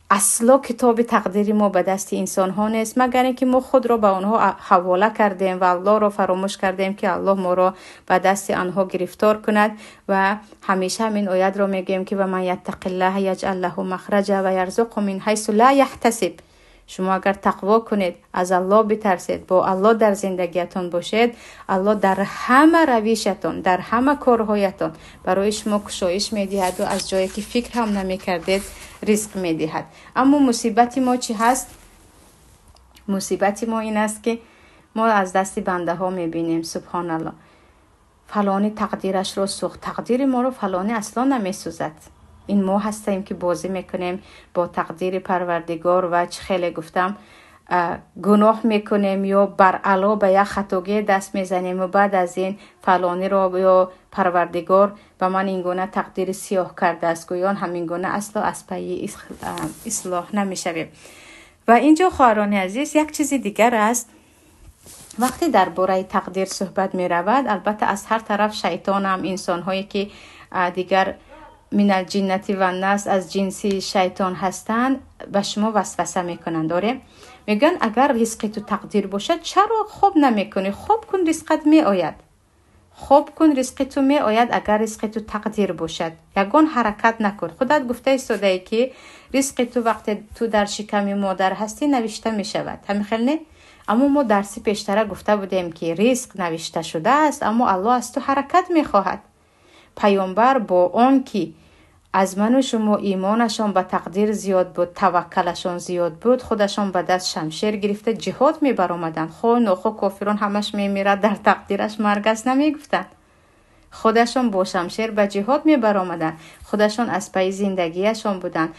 асло китоби тақдири мо ба дасти инсонҳо нест, магар ин ки мо худро ба онҳо ҳавола кардем ва Аллоҳро фаромӯш кардем ки Аллоҳ моро ба дасти анҳо гирифтор кунад. Ва ҳамеша ҳамин оятро мегӯем ки ва ман яттақиллаҳа яҷъал лаҳу махраҷа ва ярзуқҳу мин ҳайсу ла яҳтасиб. Шумо агар тақво кунед, аз Аллоҳ битарсед, бо Аллоҳ дар зиндагиятон бошед, Аллоҳ дар ҳама равишатон, дар ҳама корҳоятон барои шумо кушоиш медиҳаду аз ҷое ки фикр ҳам намекардед ризқ медиҳад. Аммо мусибати мо чӣ ҳаст? Мусибати мо ин аст ки мо аз дасти бандаҳо мебинем, субҳоналлоҳ, фалони тақдирашро сӯхт, тақдири моро фалони асло намесӯзад. Ин мо ҳастем ки бозӣ мекунем бо тақдири Парвардигор ва чӣ хеле гуфтам, гуноҳ мекунем ё баръало ба як хатогие даст мезанем ва баъд аз ин фалониро ё Парвардигор ба ман ин гуна тақдири сиёҳ кардааст, гӯён ҳамин гуна асло аз пайи ислоҳ намешавем. Ва инҷо хоҳарони азиз як чизи дигар аст. Вақте дар бораи тақдир суҳбат меравад, албатта аз ҳар тараф шайтонам, инсонҳое ки дигар минал ҷиннати ва нас аз ҷинси шайтон ҳастанд, ба шумо васваса мекунанд. Дорем Мегӯянд, агар ризқи ту тақдир бошад, чаро хоб намекунӣ? Хоб кун, ризқат меояд. Хоб кун, ризқи ту меояд, агар ризқи ту тақдир бошад. Ягон ҳаракат накун. Худат гуфта истодаӣ, ки ризқи ту вақте ту дар шиками модар ҳастӣ, навишта мешавад. Ҳамин хел не? Аммо мо дарси пештара гуфта будем, ки ризқ навишта шудааст, аммо Аллоҳ аз ту ҳаракат мехоҳад. Паёмбар бо он ки аз ману шумо имонашон ба тақдир зиёд буд, таваккалашон зиёд буд, худашон ба даст шамшер гирифта ҷиҳод мебаромаданд. Хо нохо кофирон ҳамаш мемирад, дар тақдираш марг аст, намегуфтанд. Худашон бо шамшер ба ҷиҳод мебаромаданд, худашон аз пайи зиндагиашон буданд.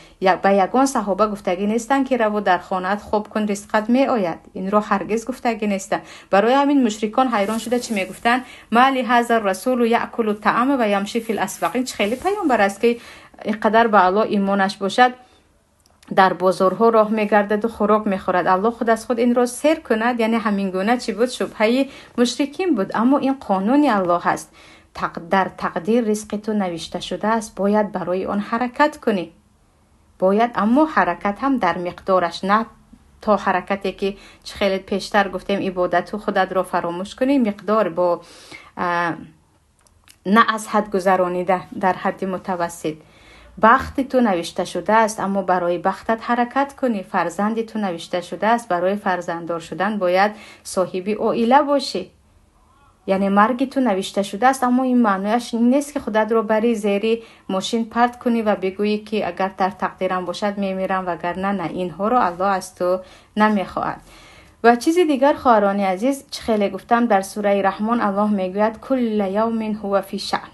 Ба ягон саҳоба гуфтагӣ нестанд, ки раву дар хонаат хоб кун, ризқат меояд. Инро ҳаргиз гуфтагӣ нестанд. Барои ҳамин мушрикон ҳайрон шуда чӣ мегуфтанд? ما لهذا الرسول يأكل الطعام ويمشي في الأسواق. Ин чӣ хеле паёмбар аст, ки ин қадар ба Аллоҳ имонаш бошад, дар бозорҳо роҳ мегардаду хӯрок мехӯрад? Аллоҳ худ аз худ инро сер кунад. Яъне ҳамин гуна чӣ буд? Шубҳаи мушрикин буд. Аммо ин қонуни Аллоҳ аст. Дар тақдир ризқи ту навишта шудааст, бояд барои он ҳаракат кунӣ. Бояд, аммо ҳаракат ҳам дар миқдораш, на то ҳаракате ки чӣ хеле пештар гуфтем, ибодату худатро фаромӯш кунӣ. Миқдор бо на аз ҳад гузаронида, дар ҳадди мутавассит. Бахти ту навишта шудааст, аммо барои бахтат ҳаракат кунӣ. Фарзанди ту навишта шудааст, барои фарзанддор шудан бояд соҳиби оила бошӣ. Яъне марги ту навишта шудааст, аммо ин маънояш нест, ки худатро бари зери мошин парт кунӣ ва бигӯӣ, ки агар дар тақдирам бошад, мемирам, вагарна на. Инҳоро Аллоҳ аз ту намехоҳад. Ва чизи дигар, хоҳарони азиз, чӣ хеле гуфтам, дар сураи Раҳмон Аллоҳ мегӯяд: كل يوم هو في شأن،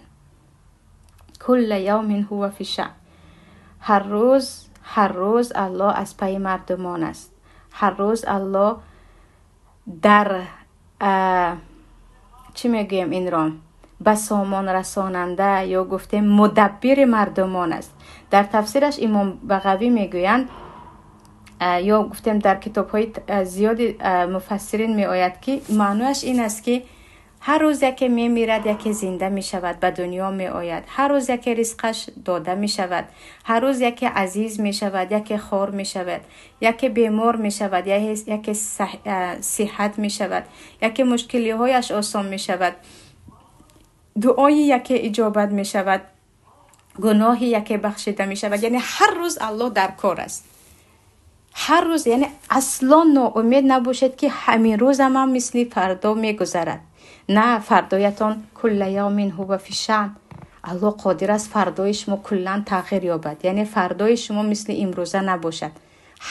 كل يوم هو في شأن. Ҳар рӯз, ҳар рӯз Аллоҳ аз пайи мардумон аст. Ҳар рӯз Аллоҳ дар, чӣ мегӯем инро, ба сомон расонанда ё гуфтем мудаббири мардумон аст. Дар тафсираш имом Бағавӣ мегӯянд, ё гуфтем дар китобҳои зиёди муфассирин меояд, ки маънояш ин аст, ки ҳар рӯз яке мемирад, яке зинда мешавад, ба дунё меояд. Ҳар рӯз яке ризқаш дода мешавад, ҳар рӯз яке азиз мешавад, яке хор мешавад, яке бемор мешавад, яке сиҳат мешавад, яке мушкилиҳояш осон мешавад, дуои яке иҷобат мешавад, гуноҳи яке бахшида мешавад. Яъне ҳар рӯз Аллоҳ дар кор аст, ҳар рӯз. Яъне асло ноумед набошед, ки ҳамин рӯзамам мисли фардо мегузарад. На, фардоятон كل يوم هو في شأن. Аллоҳ қодир аст фардои шумо куллан тағйир ёбад, яъне фардои шумо мисли имрӯза набошад.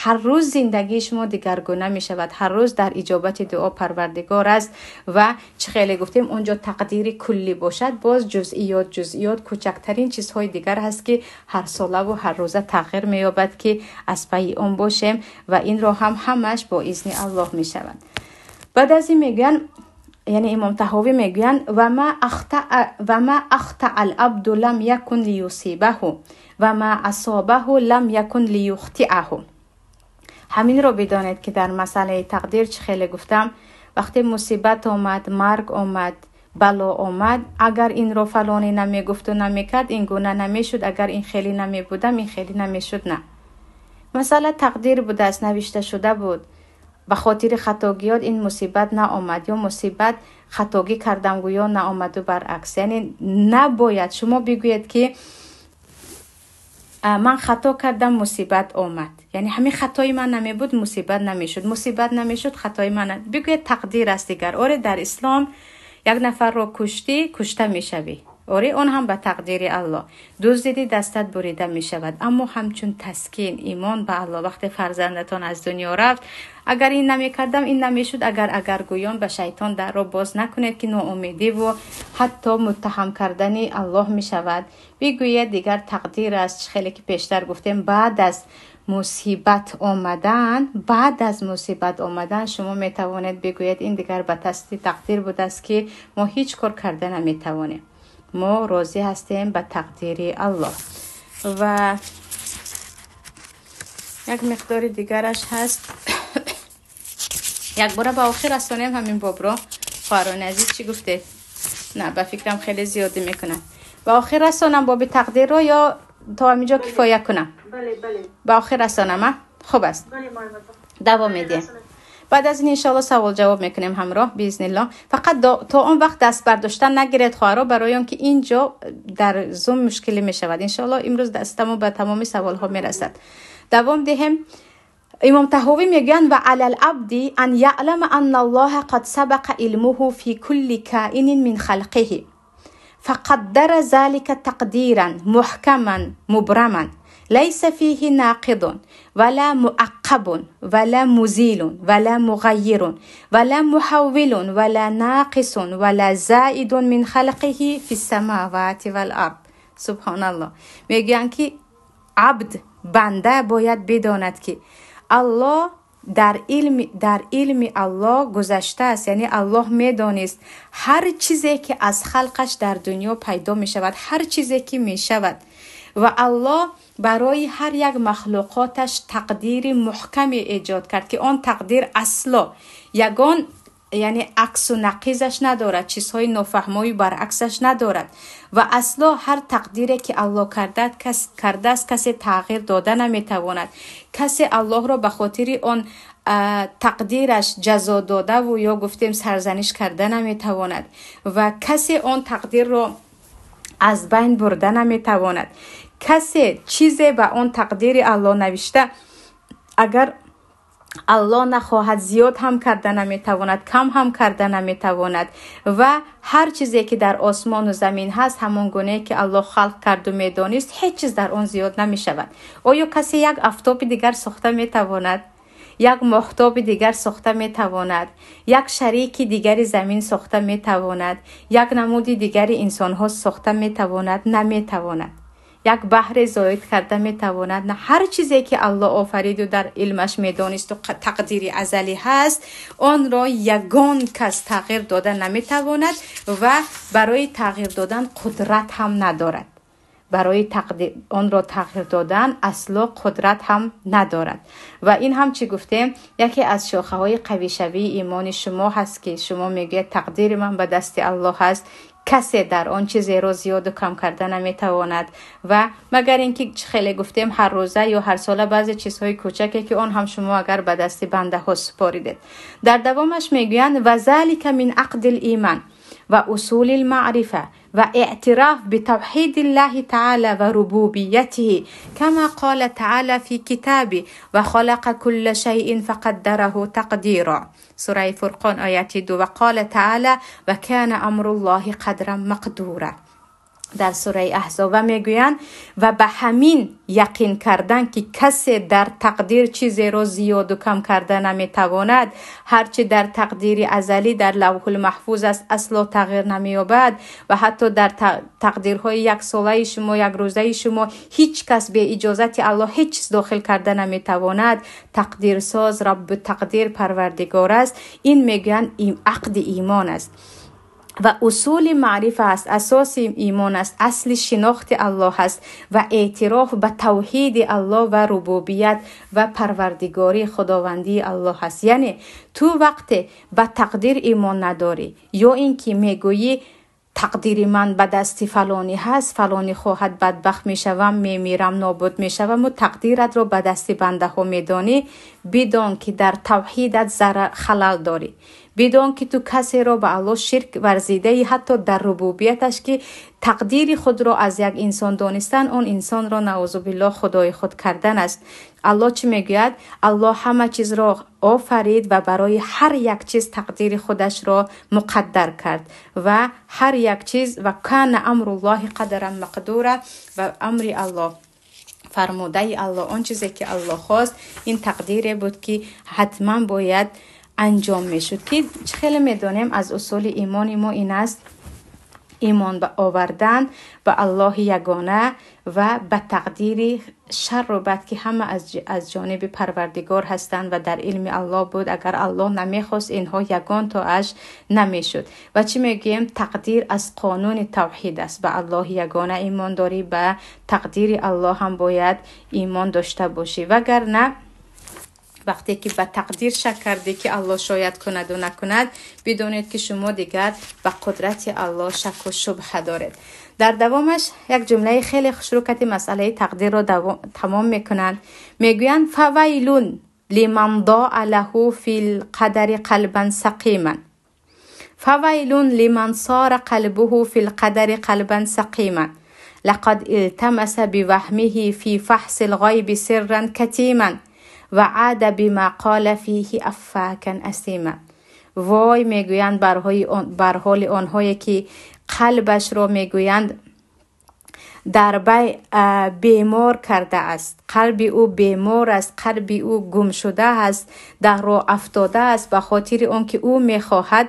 Ҳар рӯз зиндагии шумо дигаргуна мешавад, ҳар рӯз дар иҷобати дуо Парвардигор аст. Ва чӣ хеле гуфтем, он ҷо тақдири куллӣ бошад, боз ҷузъиёт, ҷузъиёт, кӯчактарин чизҳои дигар ҳаст, ки ҳарсолаву ҳаррӯза тағйир меёбад, ки аз пайи он бошем. Ва инро ҳам ҳамаш бо изни Аллоҳ мешавад. Баъд аз ин мегӯянд, яъне имом Таҳовӣ мегӯянд: وما أخطأ العبد لم يكن ليصيبه وما أصابه لم يكن ليخطئه. Ҳаминро бидонед, ки дар масъалаи тақдир, чӣ хеле гуфтам, вақте мусибат омад, марг омад, бало омад, агар инро фалонӣ намегуфту намекард, ин гуна намешуд, агар ин хеле намебудам, ин хеле намешуд, на. Масъала тақдир будааст, навишта шуда буд. Ба хотири хатогиёт ин мусибат наомад ё мусибат хатогӣ кардам гӯё наомаду баръакс. Яъне набояд шумо бигӯед, ки ман хато кардам, мусибат омад. Яъне ҳамин хатои ман намебуд, мусибат намешуд, мусибат намешуд, хатои ман. Бигӯед, тақдир аст дигар. Оре, дар ислом як нафарро куштӣ, кушта мешавӣ. Оре, он ҳам ба тақдири Аллоҳ. Дуздидӣ, дастат бурида мешавад. Аммо ҳамчун таскин, имон ба Аллоҳ, вақте фарзандатон аз дунё рафт, агар ин намекардам, ин намешуд, агар, агар гӯён ба шайтон дарро боз накунед, ки ноумедиву ҳатто муттаҳам кардани Аллоҳ мешавад. Бигӯед, дигар тақдир аст. Чӣ хеле ки пештар гуфтем, баъд аз мусибат омадан, баъд аз мусибат омадан шумо метавонед бигӯед, ин дигар ба дасти тақдир будааст, ки мо ҳеҷ кор карда наметавонем, мо розӣ ҳастем ба тақдири Аллоҳ. Ва як миқдори дигараш ҳаст, якбора ба охир расонем ҳамин бобро. Хоҳарони азиз, чӣ гуфтед? На, ба фикрам хеле зиёдӣ мекунам. Ба охир расонам боби тақдирро ё то ҳаминҷо кифоя кунам? Ба охир расонам, а? Хуб аст. Давом медиҳем. Баъд аз ин иншоалло савол ҷавоб мекунем ҳамроҳ биизниллоҳ. Фақат то он вақт даст бардоштан нагиред, хоҳаро, барои он ки ин ҷо дар Зум мушкилӣ мешавад. Иншоалло имрӯз дастамо ба тамоми саволҳо мерасад. Давом диҳем. Имом Таҳовӣ мегӯянд: ва алал абди ан яълама анна Аллоҳа қад сабақа илмуҳу фи кулли каинин мин халқиҳи фақаддара залика тақдиран муҳкаман мубраман лайса фиҳи нақидун вала муаққабун вала музилун вала муғаййирун вала муҳаввилун вала нақисун вала заидун мин халқиҳи фи самавати вал ард. Субҳоналлоҳ. Мегӯянд ки абд, банда бояд бидонад ки Аллоҳ дар илми Аллоҳ гузаштааст, яъне Аллоҳ медонист ҳар чизе ки аз халқаш дар дунё пайдо мешавад, ҳар чизе ки мешавад, ва Аллоҳ барои ҳар як махлуқоташ тақдири муҳкаме эҷод кард ки он тақдир асло ягон, яъне аксу нақизаш надорад, чизҳои нофаҳмою баръаксаш надорад, ва асло ҳар тақдире ки Аллоҳ кардааст касе тағйир дода наметавонад. Касе Аллоҳро ба хотири он тақдираш ҷазо додаву ё гуфтем сарзаниш карда наметавонад, ва касе он тақдирро аз байн бурда наметавонад. Касе чизе ба он тақдири Аллоҳ навишта, агар Аллоҳ нахоҳад зиёд ҳам карда наметавонад, кам ҳам карда наметавонад, ва ҳар чизе ки дар осмону замин ҳаст, ҳамон гунае ки Аллоҳ халқ карду медонист, ҳеҷ чиз дар он зиёд намешавад. Оё касе як афтоби дигар сохта метавонад? Як моҳтоби дигар сохта метавонад? Як шарики дигари замин сохта метавонад? Як намуди дигари инсонҳо сохта метавонад? Наметавонад. Як баҳре зоид карда метавонад? На. Ҳар чизе ки Аллоҳ офариду дар илмаш медонисту тақдири азалӣ ҳаст, онро ягон кас тағйир дода наметавонад ва барои тағйир додан қудрат ҳам надорад. Барои онро тағйир додан асло қудрат ҳам надорад. Ва ин ҳам чӣ гуфтем, яке аз шохаҳои қавишавии имони шумо ҳаст ки шумо мегӯед тақдири ман ба дасти Аллоҳ ҳаст, касе дар он чизеро зиёду кам карда наметавонад, ва магар ин ки хеле гуфтем ҳар рӯза ё ҳар сола баъзе чизҳои кӯчаке ки он ҳам шумо агар ба дасти бандаҳо супоридед. Дар давомаш мегӯянд: ва залика мин ақдил иман ва усулил маърифа ва эътироф битавҳидиллаҳи таъала ва рубубиятиҳи кама қола таъала фи китаби ва халақа кулла шайъин фақаддараҳу тақдира. Сураи Фурқон ояти 2. Ва қола таъала ва кана амруллоҳи қадран мақдура. Дар сураи Аҳзоб мегӯянд: ва ба ҳамин яқин кардан ки касе дар тақдир чизеро зиёду кам карда наметавонад, ҳарчи дар тақдири азалӣ дар лавҳул маҳфуз аст асло тағйир намеёбад, ва ҳатто дар тақдирҳои яксолаи шумо, якрӯзаи шумо ҳеҷ кас бе иҷозати Аллоҳ ҳеҷ чиз дохил карда наметавонад. Тақдирсоз Раббу тақдир Парвардигор аст. Ин мегӯянд ақди имон аст ва усули маърифа аст, асоси имон аст, асли шинохти Аллоҳ аст ва эътироф ба тавҳиди Аллоҳ ва рубубият ва парвардигории худовандии Аллоҳ аст. Яъне ту вақте ба тақдир имон надорӣ ё ин ки мегӯӣ тақдири ман ба дасти фалонӣ ҳаст, фалонӣ хоҳад бадбахт мешавам, мемирам, нобуд мешаваму тақдиратро ба дасти бандаҳо медонӣ, бидон ки дар тавҳидат халал дорӣ. Бидон ки ту касеро ба Аллоҳ ширк варзидаи, ҳатто дар рубубияташ ки тақдири худро аз як инсон донистан, он инсонро наузубиллоҳ худои худ кардан аст. Аллоҳ чӣ мегӯяд? Аллоҳ ҳама чизро офарид ва барои ҳар як чиз тақдири худашро муқаддар кард ва ҳар як чиз ва кана амруллоҳи қадаран мақдура, ва амри Аллоҳ, фармудаи Аллоҳ, он чизе ки Аллоҳ хост, ин тақдире буд ки ҳатман бояд анҷом мешуд. Ки хеле медонем аз усули имони мо ин аст имон ба овардан ба Аллоҳи ягона ва ба тақдири шарру бад ки ҳама аз ҷониби Парвардигор ҳастанд ва дар илми Аллоҳ буд. Агар Аллоҳ намехост, инҳо ягон тоаш намешуд. Ва чӣ мегӯем? Тақдир аз қонуни тавҳид аст. Ба Аллоҳи ягона имон дорӣ, ба тақдири Аллоҳ ҳам бояд имон дошта бошӣ. Вагарна вақте ки ба тақдир шак кардӣ ки Аллоҳ шояд кунаду накунад, бидонед ки шумо дигар ба қудрати Аллоҳ шаку шубҳа доред. Дар давомаш як ҷумлаи хеле хушрӯ кати масъалаи тақдирро тамом мекунанд. Мегӯянд: фавайлун لمن ضاع له في القدر قلبا سقيما. فويل لمن صار قلبه في القدر قلبا سقيما. لقد التمس بوهمه في فحص الغيب سرا كتيما وعاد بما قال فيه أفاكا أثيما. وای میگویند بر حال آنهایی که قلبش را میگویند در بی بیمار کرده است، قلب او بیمار است، قلب او گم شده است، در راه افتاده است، به خاطر آنکه او میخواهد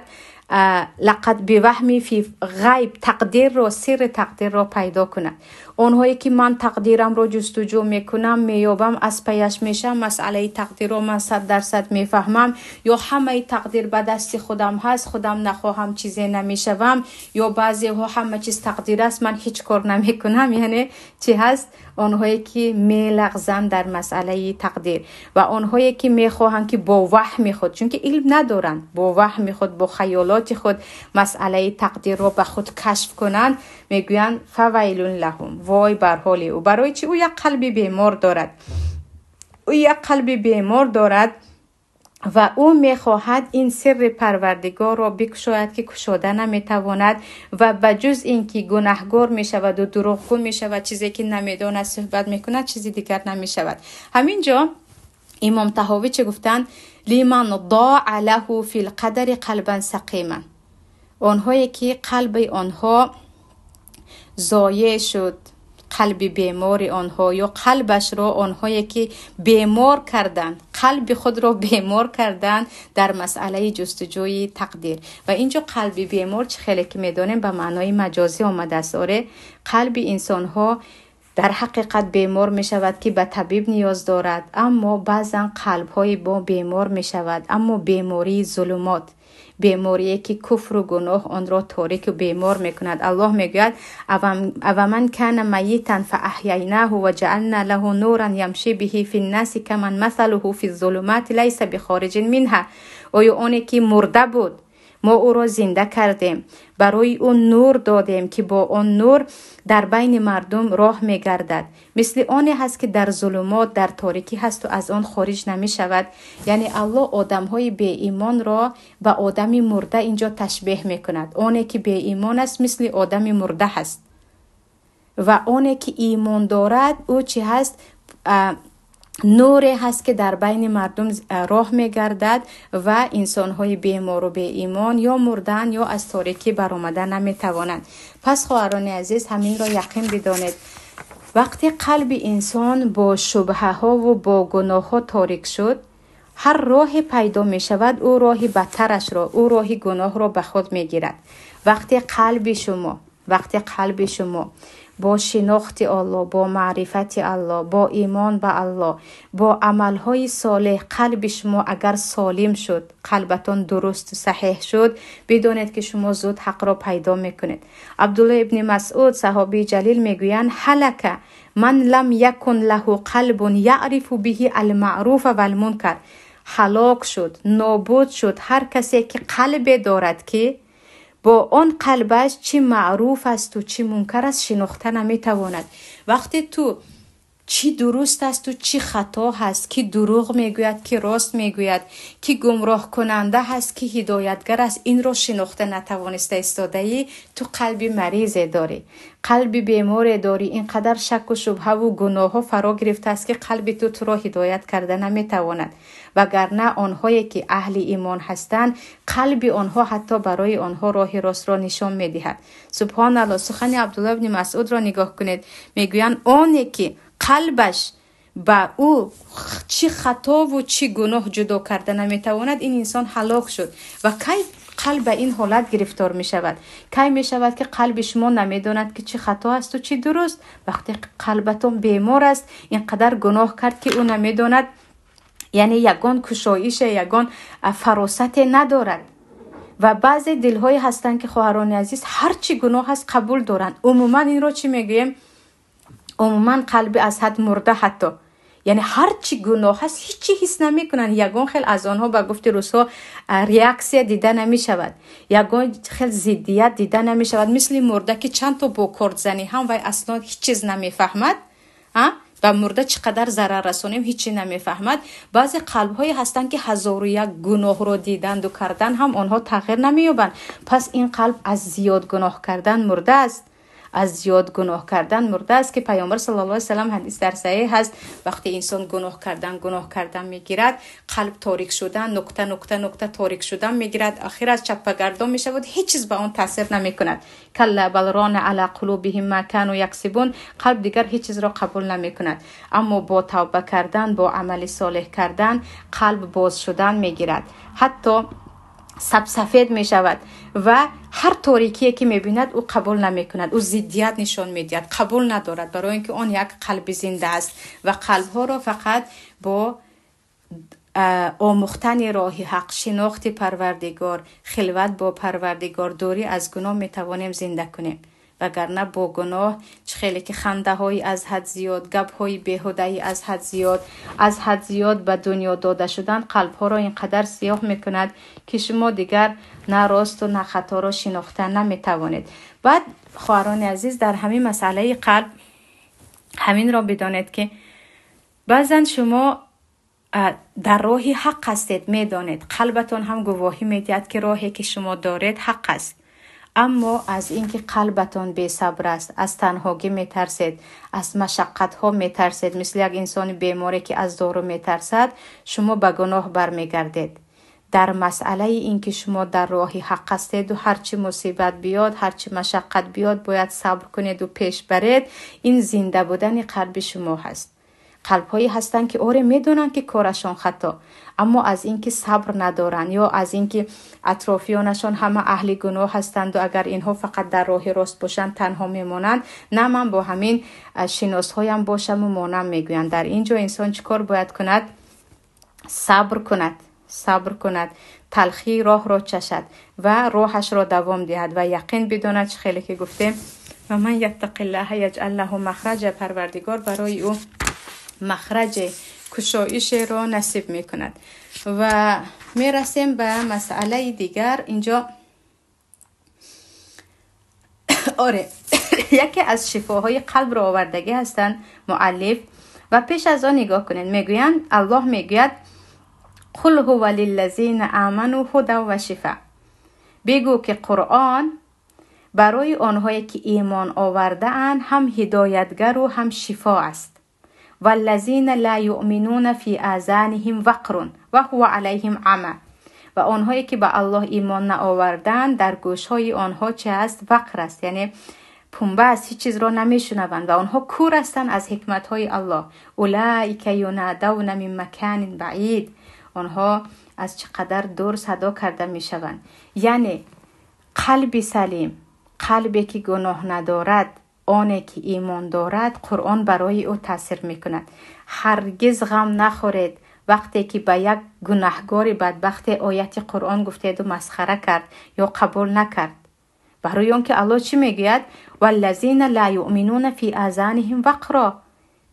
لقد بوهمی فی غیب تقدیر را، سر تقدیر را پیدا کند. آنهایی که من تقدیرم را جستجو میکنم، مییابم، از پیش میشم، مسئله تقدیر را من 100% میفهمم، یا همه تقدیر به دست خودم هست، خودم نخواهم چیزی نمیشوم، یا بعضی ها همه چیز تقدیر است، من هیچ کار نمیکنم. یعنی چی هست؟ آنهایی که میلغزند در مسئله تقدیر و آنهایی که میخواهند که با وهم خود، چون که علم ندارند، با وهم خود، با خیالات خود مسئله تقدیر را به خود کشف کنند، میگویند فویل لهم، وای بر حال او. برای چی؟ او یک قلب بیمار دارد، او یک قلب بیمار دارد و او میخواهد این سر پروردگار را بکشاید که کشاده نمیتواند و بجز اینکه گناهگار میشود و دروغگو میشود، چیزی که نمیداند صحبت میکند، چیزی دیگر نمیشود. همینجا امام طحاوی چه گفتند؟ لمن ضاع له فی القدر قلبا سقیما، آنهایی که قلب آنها ضایع شد، قلب بیمار آنها، یا قلبش را آنهایی که بیمار کردند، قلب خود را بیمار کردند در مسئله جستجوی تقدیر. و اینجا قلب بیمار چه خیلی که میدانیم به معنای مجازی آمده است. آره، قلب انسان ها در حقیقت بیمار می شود که به طبیب نیاز دارد، اما بعضا قلب های با بیمار می شود، اما بیماری ظلمات، بیماری که کفر و گناه آن را تاریک و بیمار میکند. الله میگوید اومن کان میتا فاحییناه و جعلنا له نورا یمشی به فی الناس کمن مثله فی الظلمات لیس بخارج منها. آیا آنی که مرده بود ما او را زنده کردیم، برای او نور دادیم که با آن نور در بین مردم راه میگردد، مثل آنی هست که در ظلمات، در تاریکی هست و از آن خارج نمی شود. یعنی الله آدم های بی ایمان را به آدم مرده اینجا تشبیه میکند. آنی که بی ایمان است مثل آدم مرده هست و آنی که ایمان دارد او چی هست؟ نوری هست که در بین مردم راه میگردد و انسانهای بیمار و بی ایمان یا مردن یا از تاریکی برآمده نمیتوانند. پس خواهران عزیز همین را یقین بدانید، وقتی قلب انسان با شبهه ها و با گناه ها تاریک شد، هر راه پیدا می شود او راه بدترش را، او راه گناه را به خود می گیرد. وقتی قلب شما با شناخت الله، با معرفت الله، با ایمان به الله، با عملهای صالح، قلب شما اگر سالم شد، قلبتان درست صحیح شد، بدانید که شما زود حق را پیدا میکنید. عبدالله ابن مسعود صحابی جلیل میگویند هلک من لم یکن له قلب یعرف به المعروف والمنکر. هلاک شد، نابود شد هر کسی که قلب دارد که با آن قلبش چی معروف است و چی منکر است شناخته نمیتواند. وقتی تو چی درست است و چی خطا هست، کی دروغ میگوید، کی راست میگوید، کی گمراه کننده هست، کی هدایتگر است، این را شناخته نتوانسته ایستاده ای، تو قلب مریض داری، قلب بیمار داری، اینقدر شک و شبهه و گناه ها فرا گرفته است که قلب تو تو را هدایت کرده نمیتواند. وگرنه آنهایی که اهل ایمان هستند قلب آنها حتی برای آنها راه راست را نشان میدهد. سبحان الله. سخن عبدالله بن مسعود را نگاه کنید، میگویند آنی که قلبش با او چی خطا و چی گناه جدا کرده نمیتواند، این انسان هلاک شد. و کی قلب به این حالت گرفتار می شود؟ کی می شود که قلب شما نمیداند که چی خطا است و چی درست؟ وقتی قلبتون بیمار است، اینقدر گناه کرد که او نمیداند، یعنی یگان کشایش، یگان فراست ندارد. و بعضی دلهای هستند که خواهران عزیز هر چی گناه هست قبول دارند. عموما این رو چی میگوییم؟ عموما قلب از حد مرده، حتی یعنی هر چی گناه هست هیچی حس نمیکنن، یگان خیلی از آنها به گفت روس‌ها ریاکسیا دیده نمیشود، یگان خیلی ضدیت دیده نمیشود، مثل مرده که چند تا با کرد زنی هم و اصلا هیچ چیز نمیفهمد، Ба мурда чӣ қадар зарар расонем, ҳеҷ чӣ намефаҳмад. Баъзе қалбҳое ҳастанд, ки 1001 гуноҳро диданду кардан ҳам онҳо тағйир намеёбанд. Пас ин қалб аз зиёд гуноҳ кардан мурда аст. Аз зиёд гуноҳ кардан мурда аст, ки Паёмбар саллаллоҳу алайҳи васаллам ҳадис дар саҳеҳ ҳаст, вақте инсон гуноҳ кардан мегирад, қалб торик шудан, нуқта нуқта нуқта торик шудан мегирад, охир аз чаппагардон мешавад, ҳеҷ чиз ба он таъсир намекунад. Калла бал рона ала қулубиҳим ма кану яксибун, қалб дигар ҳеҷ чизро қабул намекунад. Аммо бо тавба кардан, бо амали солеҳ кардан, қалб боз шудан мегирад, ҳатто сабсафед мешавад ва ҳар торикие ки мебинад, ӯ қабул намекунад, ӯ зиддият нишон медиҳад, қабул надорад, барои ин ки он як қалби зинда аст. Ва қалбҳоро фақат бо омӯхтани роҳи ҳақ, шинохти Парвардигор, хилват бо Парвардигор, дурӣ аз гуноҳ метавонем зинда кунем. Вагарна бо гуноҳ, чӣ хеле ки хандаҳои аз ҳад зиёд, гапҳои беҳудаи аз ҳад зиёд, аз ҳад зиёд ба дунё дода шудан қалбҳоро ин қадар сиёҳ мекунад, ки шумо дигар на росту на хаторо шинохта наметавонед. Баъд, хоҳарони азиз, дар ҳамин масъалаи қалб ҳаминро бидонед, ки баъзан шумо дар роҳи ҳақ ҳастед, медонед, қалбатон ҳам гувоҳӣ медиҳад, ки роҳе ки шумо доред ҳақ аст. Аммо аз инки қалбатон бесабр аст, аз танҳогӣ метарсед, аз машаққатҳо метарсед, мисли як инсони беморе ки аз дору метарсад, шумо ба гуноҳ бармегардед. Дар масъалаи инки шумо дар роҳи ҳақ ҳастеду ҳарчи мусибат биёд, ҳарчи машаққат биёд, бояд сабр кунеду пеш баред, ин зинда будани қалби шумо ҳаст. Қалбҳое ҳастанд, ки оре медонанд, ки корашон хато, аммо аз инки сабр надоранд ё аз инки атрофиёнашон ҳама аҳли гуноҳ ҳастанду агар инҳо фақат дар роҳи рост бошанд, танҳо мемонанд, на ман бо ҳамин шиносҳоям бошаму монам мегӯянд. Дар ин ҷо инсон чӣ кор бояд кунад? Сабр кунад, сабр кунад, талхии роҳро чашад ва роҳашро давом диҳад ва яқин бидонад, чӣ хеле ки гуфтем, ва ман яттақиллаҳа яҷъал лаҳу махраҷа, Парвардигор барои ӯ махраҷ, кушоишеро насиб мекунад. Ва мерасем ба масъалаи дигар. Инҷо оре яке аз шифоҳои қалбро овардагӣ ҳастанд муаллиф. Ва пеш аз он нигоҳ кунед, мегӯянд, Аллоҳ мегӯяд: қул ҳува лиллазина аману ҳуда ва шифа. Бигӯ, ки Қуръон барои онҳое ки имон овардаанд, ҳам ҳидоятгару ҳам шифо аст. Валлазина ла юъминуна фи азанихим вақрун ва ҳува алайҳим ама. Ва онҳое ки ба Аллоҳ имон наоварданд, дар гӯшҳои онҳо чи аст? Вақр аст, яъне пунба аст, ҳеҷ чизро намешунаванд ва онҳо кур ҳастанд аз ҳикматҳои Аллоҳ. Улаика юнадавна мин маканин баид. Онҳо аз чӣ қадар дур садо карда мешаванд. Яъне қалби салим, қалбе ки гуноҳ надорад, оне ки имон дорад, Қуръон барои ӯ таъсир мекунад. Ҳаргиз ғам нахӯред вақте ки ба як гунаҳгори бадбахте ояти Қуръон гуфтеду масхара кард ё қабул накард. Барои он ки Аллоҳ чӣ мегӯяд? Валлазина ла юъминуна фи азанихим вақро.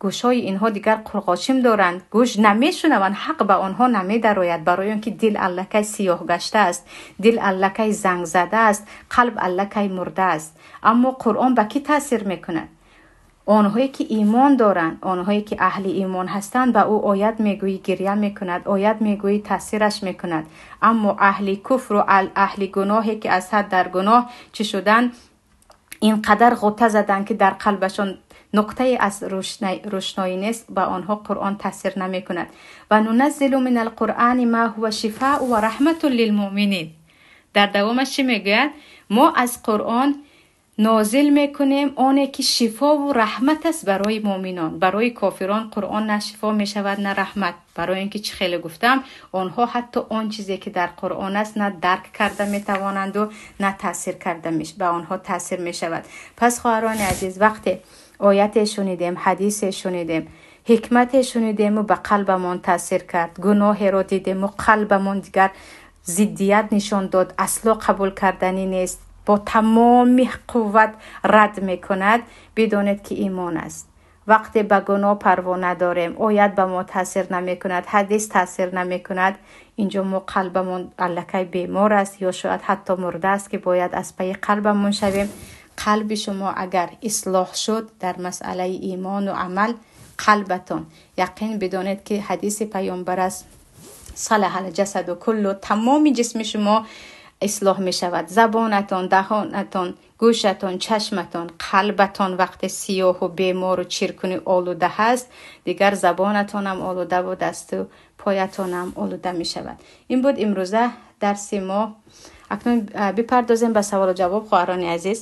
Гӯшҳои инҳо дигар қурғочим доранд, гӯш намешунаванд, ҳақ ба онҳо намедарояд, барои он ки дил аллакай сиёҳ гаштааст, дил аллакай занг задааст, қалб аллакай мурдааст. Аммо Қуръон ба кӣ таъсир мекунад? Онҳое ки имон доранд, онҳое ки аҳли имон ҳастанд, ба ӯ оят мегӯӣ, гиря мекунад, оят мегӯӣ, таъсираш мекунад. Аммо аҳли куфру аҳли гуноҳе ки аз ҳад дар гуноҳ чӣ шуданд, ин қадар ғӯта заданд, ки дар қалбашон нуқтае аз рӯшноӣ нест, ба онҳо Қуръон таъсир намекунад. Ва нуназзилу минал қуръани ма ҳува шифоу ва раҳматун лилмуъминин. Дар давомаш чӣ мегӯяд? Мо аз Қуръон нозил мекунем оне ки шифову раҳмат аст барои муъминон. Барои кофирон Қуръон на шифо мешавад, на раҳмат. Барои ин ки чӣ хеле гуфтам, онҳо ҳатто он чизе ки дар Қуръон аст на дарк карда метавонанду на таъсир карда ба онҳо таъсир мешавад. Пас, хоҳарони азиз, вақте ояте шунидем, ҳадисе шунидем, ҳикмате шунидему ба қалбамон таъсир кард, гуноҳеро дидему қалбамон дигар зиддият нишон дод, асло қабул карданӣ нест, бо тамоми қувват рад мекунад, бидонед, ки имон аст. Вақте ба гуноҳ парво надорем, оят ба мо таъсир намекунад, ҳадис таъсир намекунад, инҷо мо қалбамон аллакай бемор аст ё шояд ҳатто мурда аст, ки бояд аз пайи қалбамон шавем. Қалби шумо агар ислоҳ шуд дар масъалаи имону амал, қалбатон. Яқин бидонед, ки ҳадиси паёмбар аст: صلح الجسد كله, тамоми ҷисми шумо ислоҳ мешавад. Забонатон, даҳонатон, гӯшатон, чашматон, қалбатон вақте сиёҳу бемору чиркуни олуда ҳаст, дигар забонатонам олудаву дасту поятонам олуда мешавад. Ин буд имрӯза дарси мо. Акнун бипардозем ба саволу ҷавоб, хоҳарони азиз.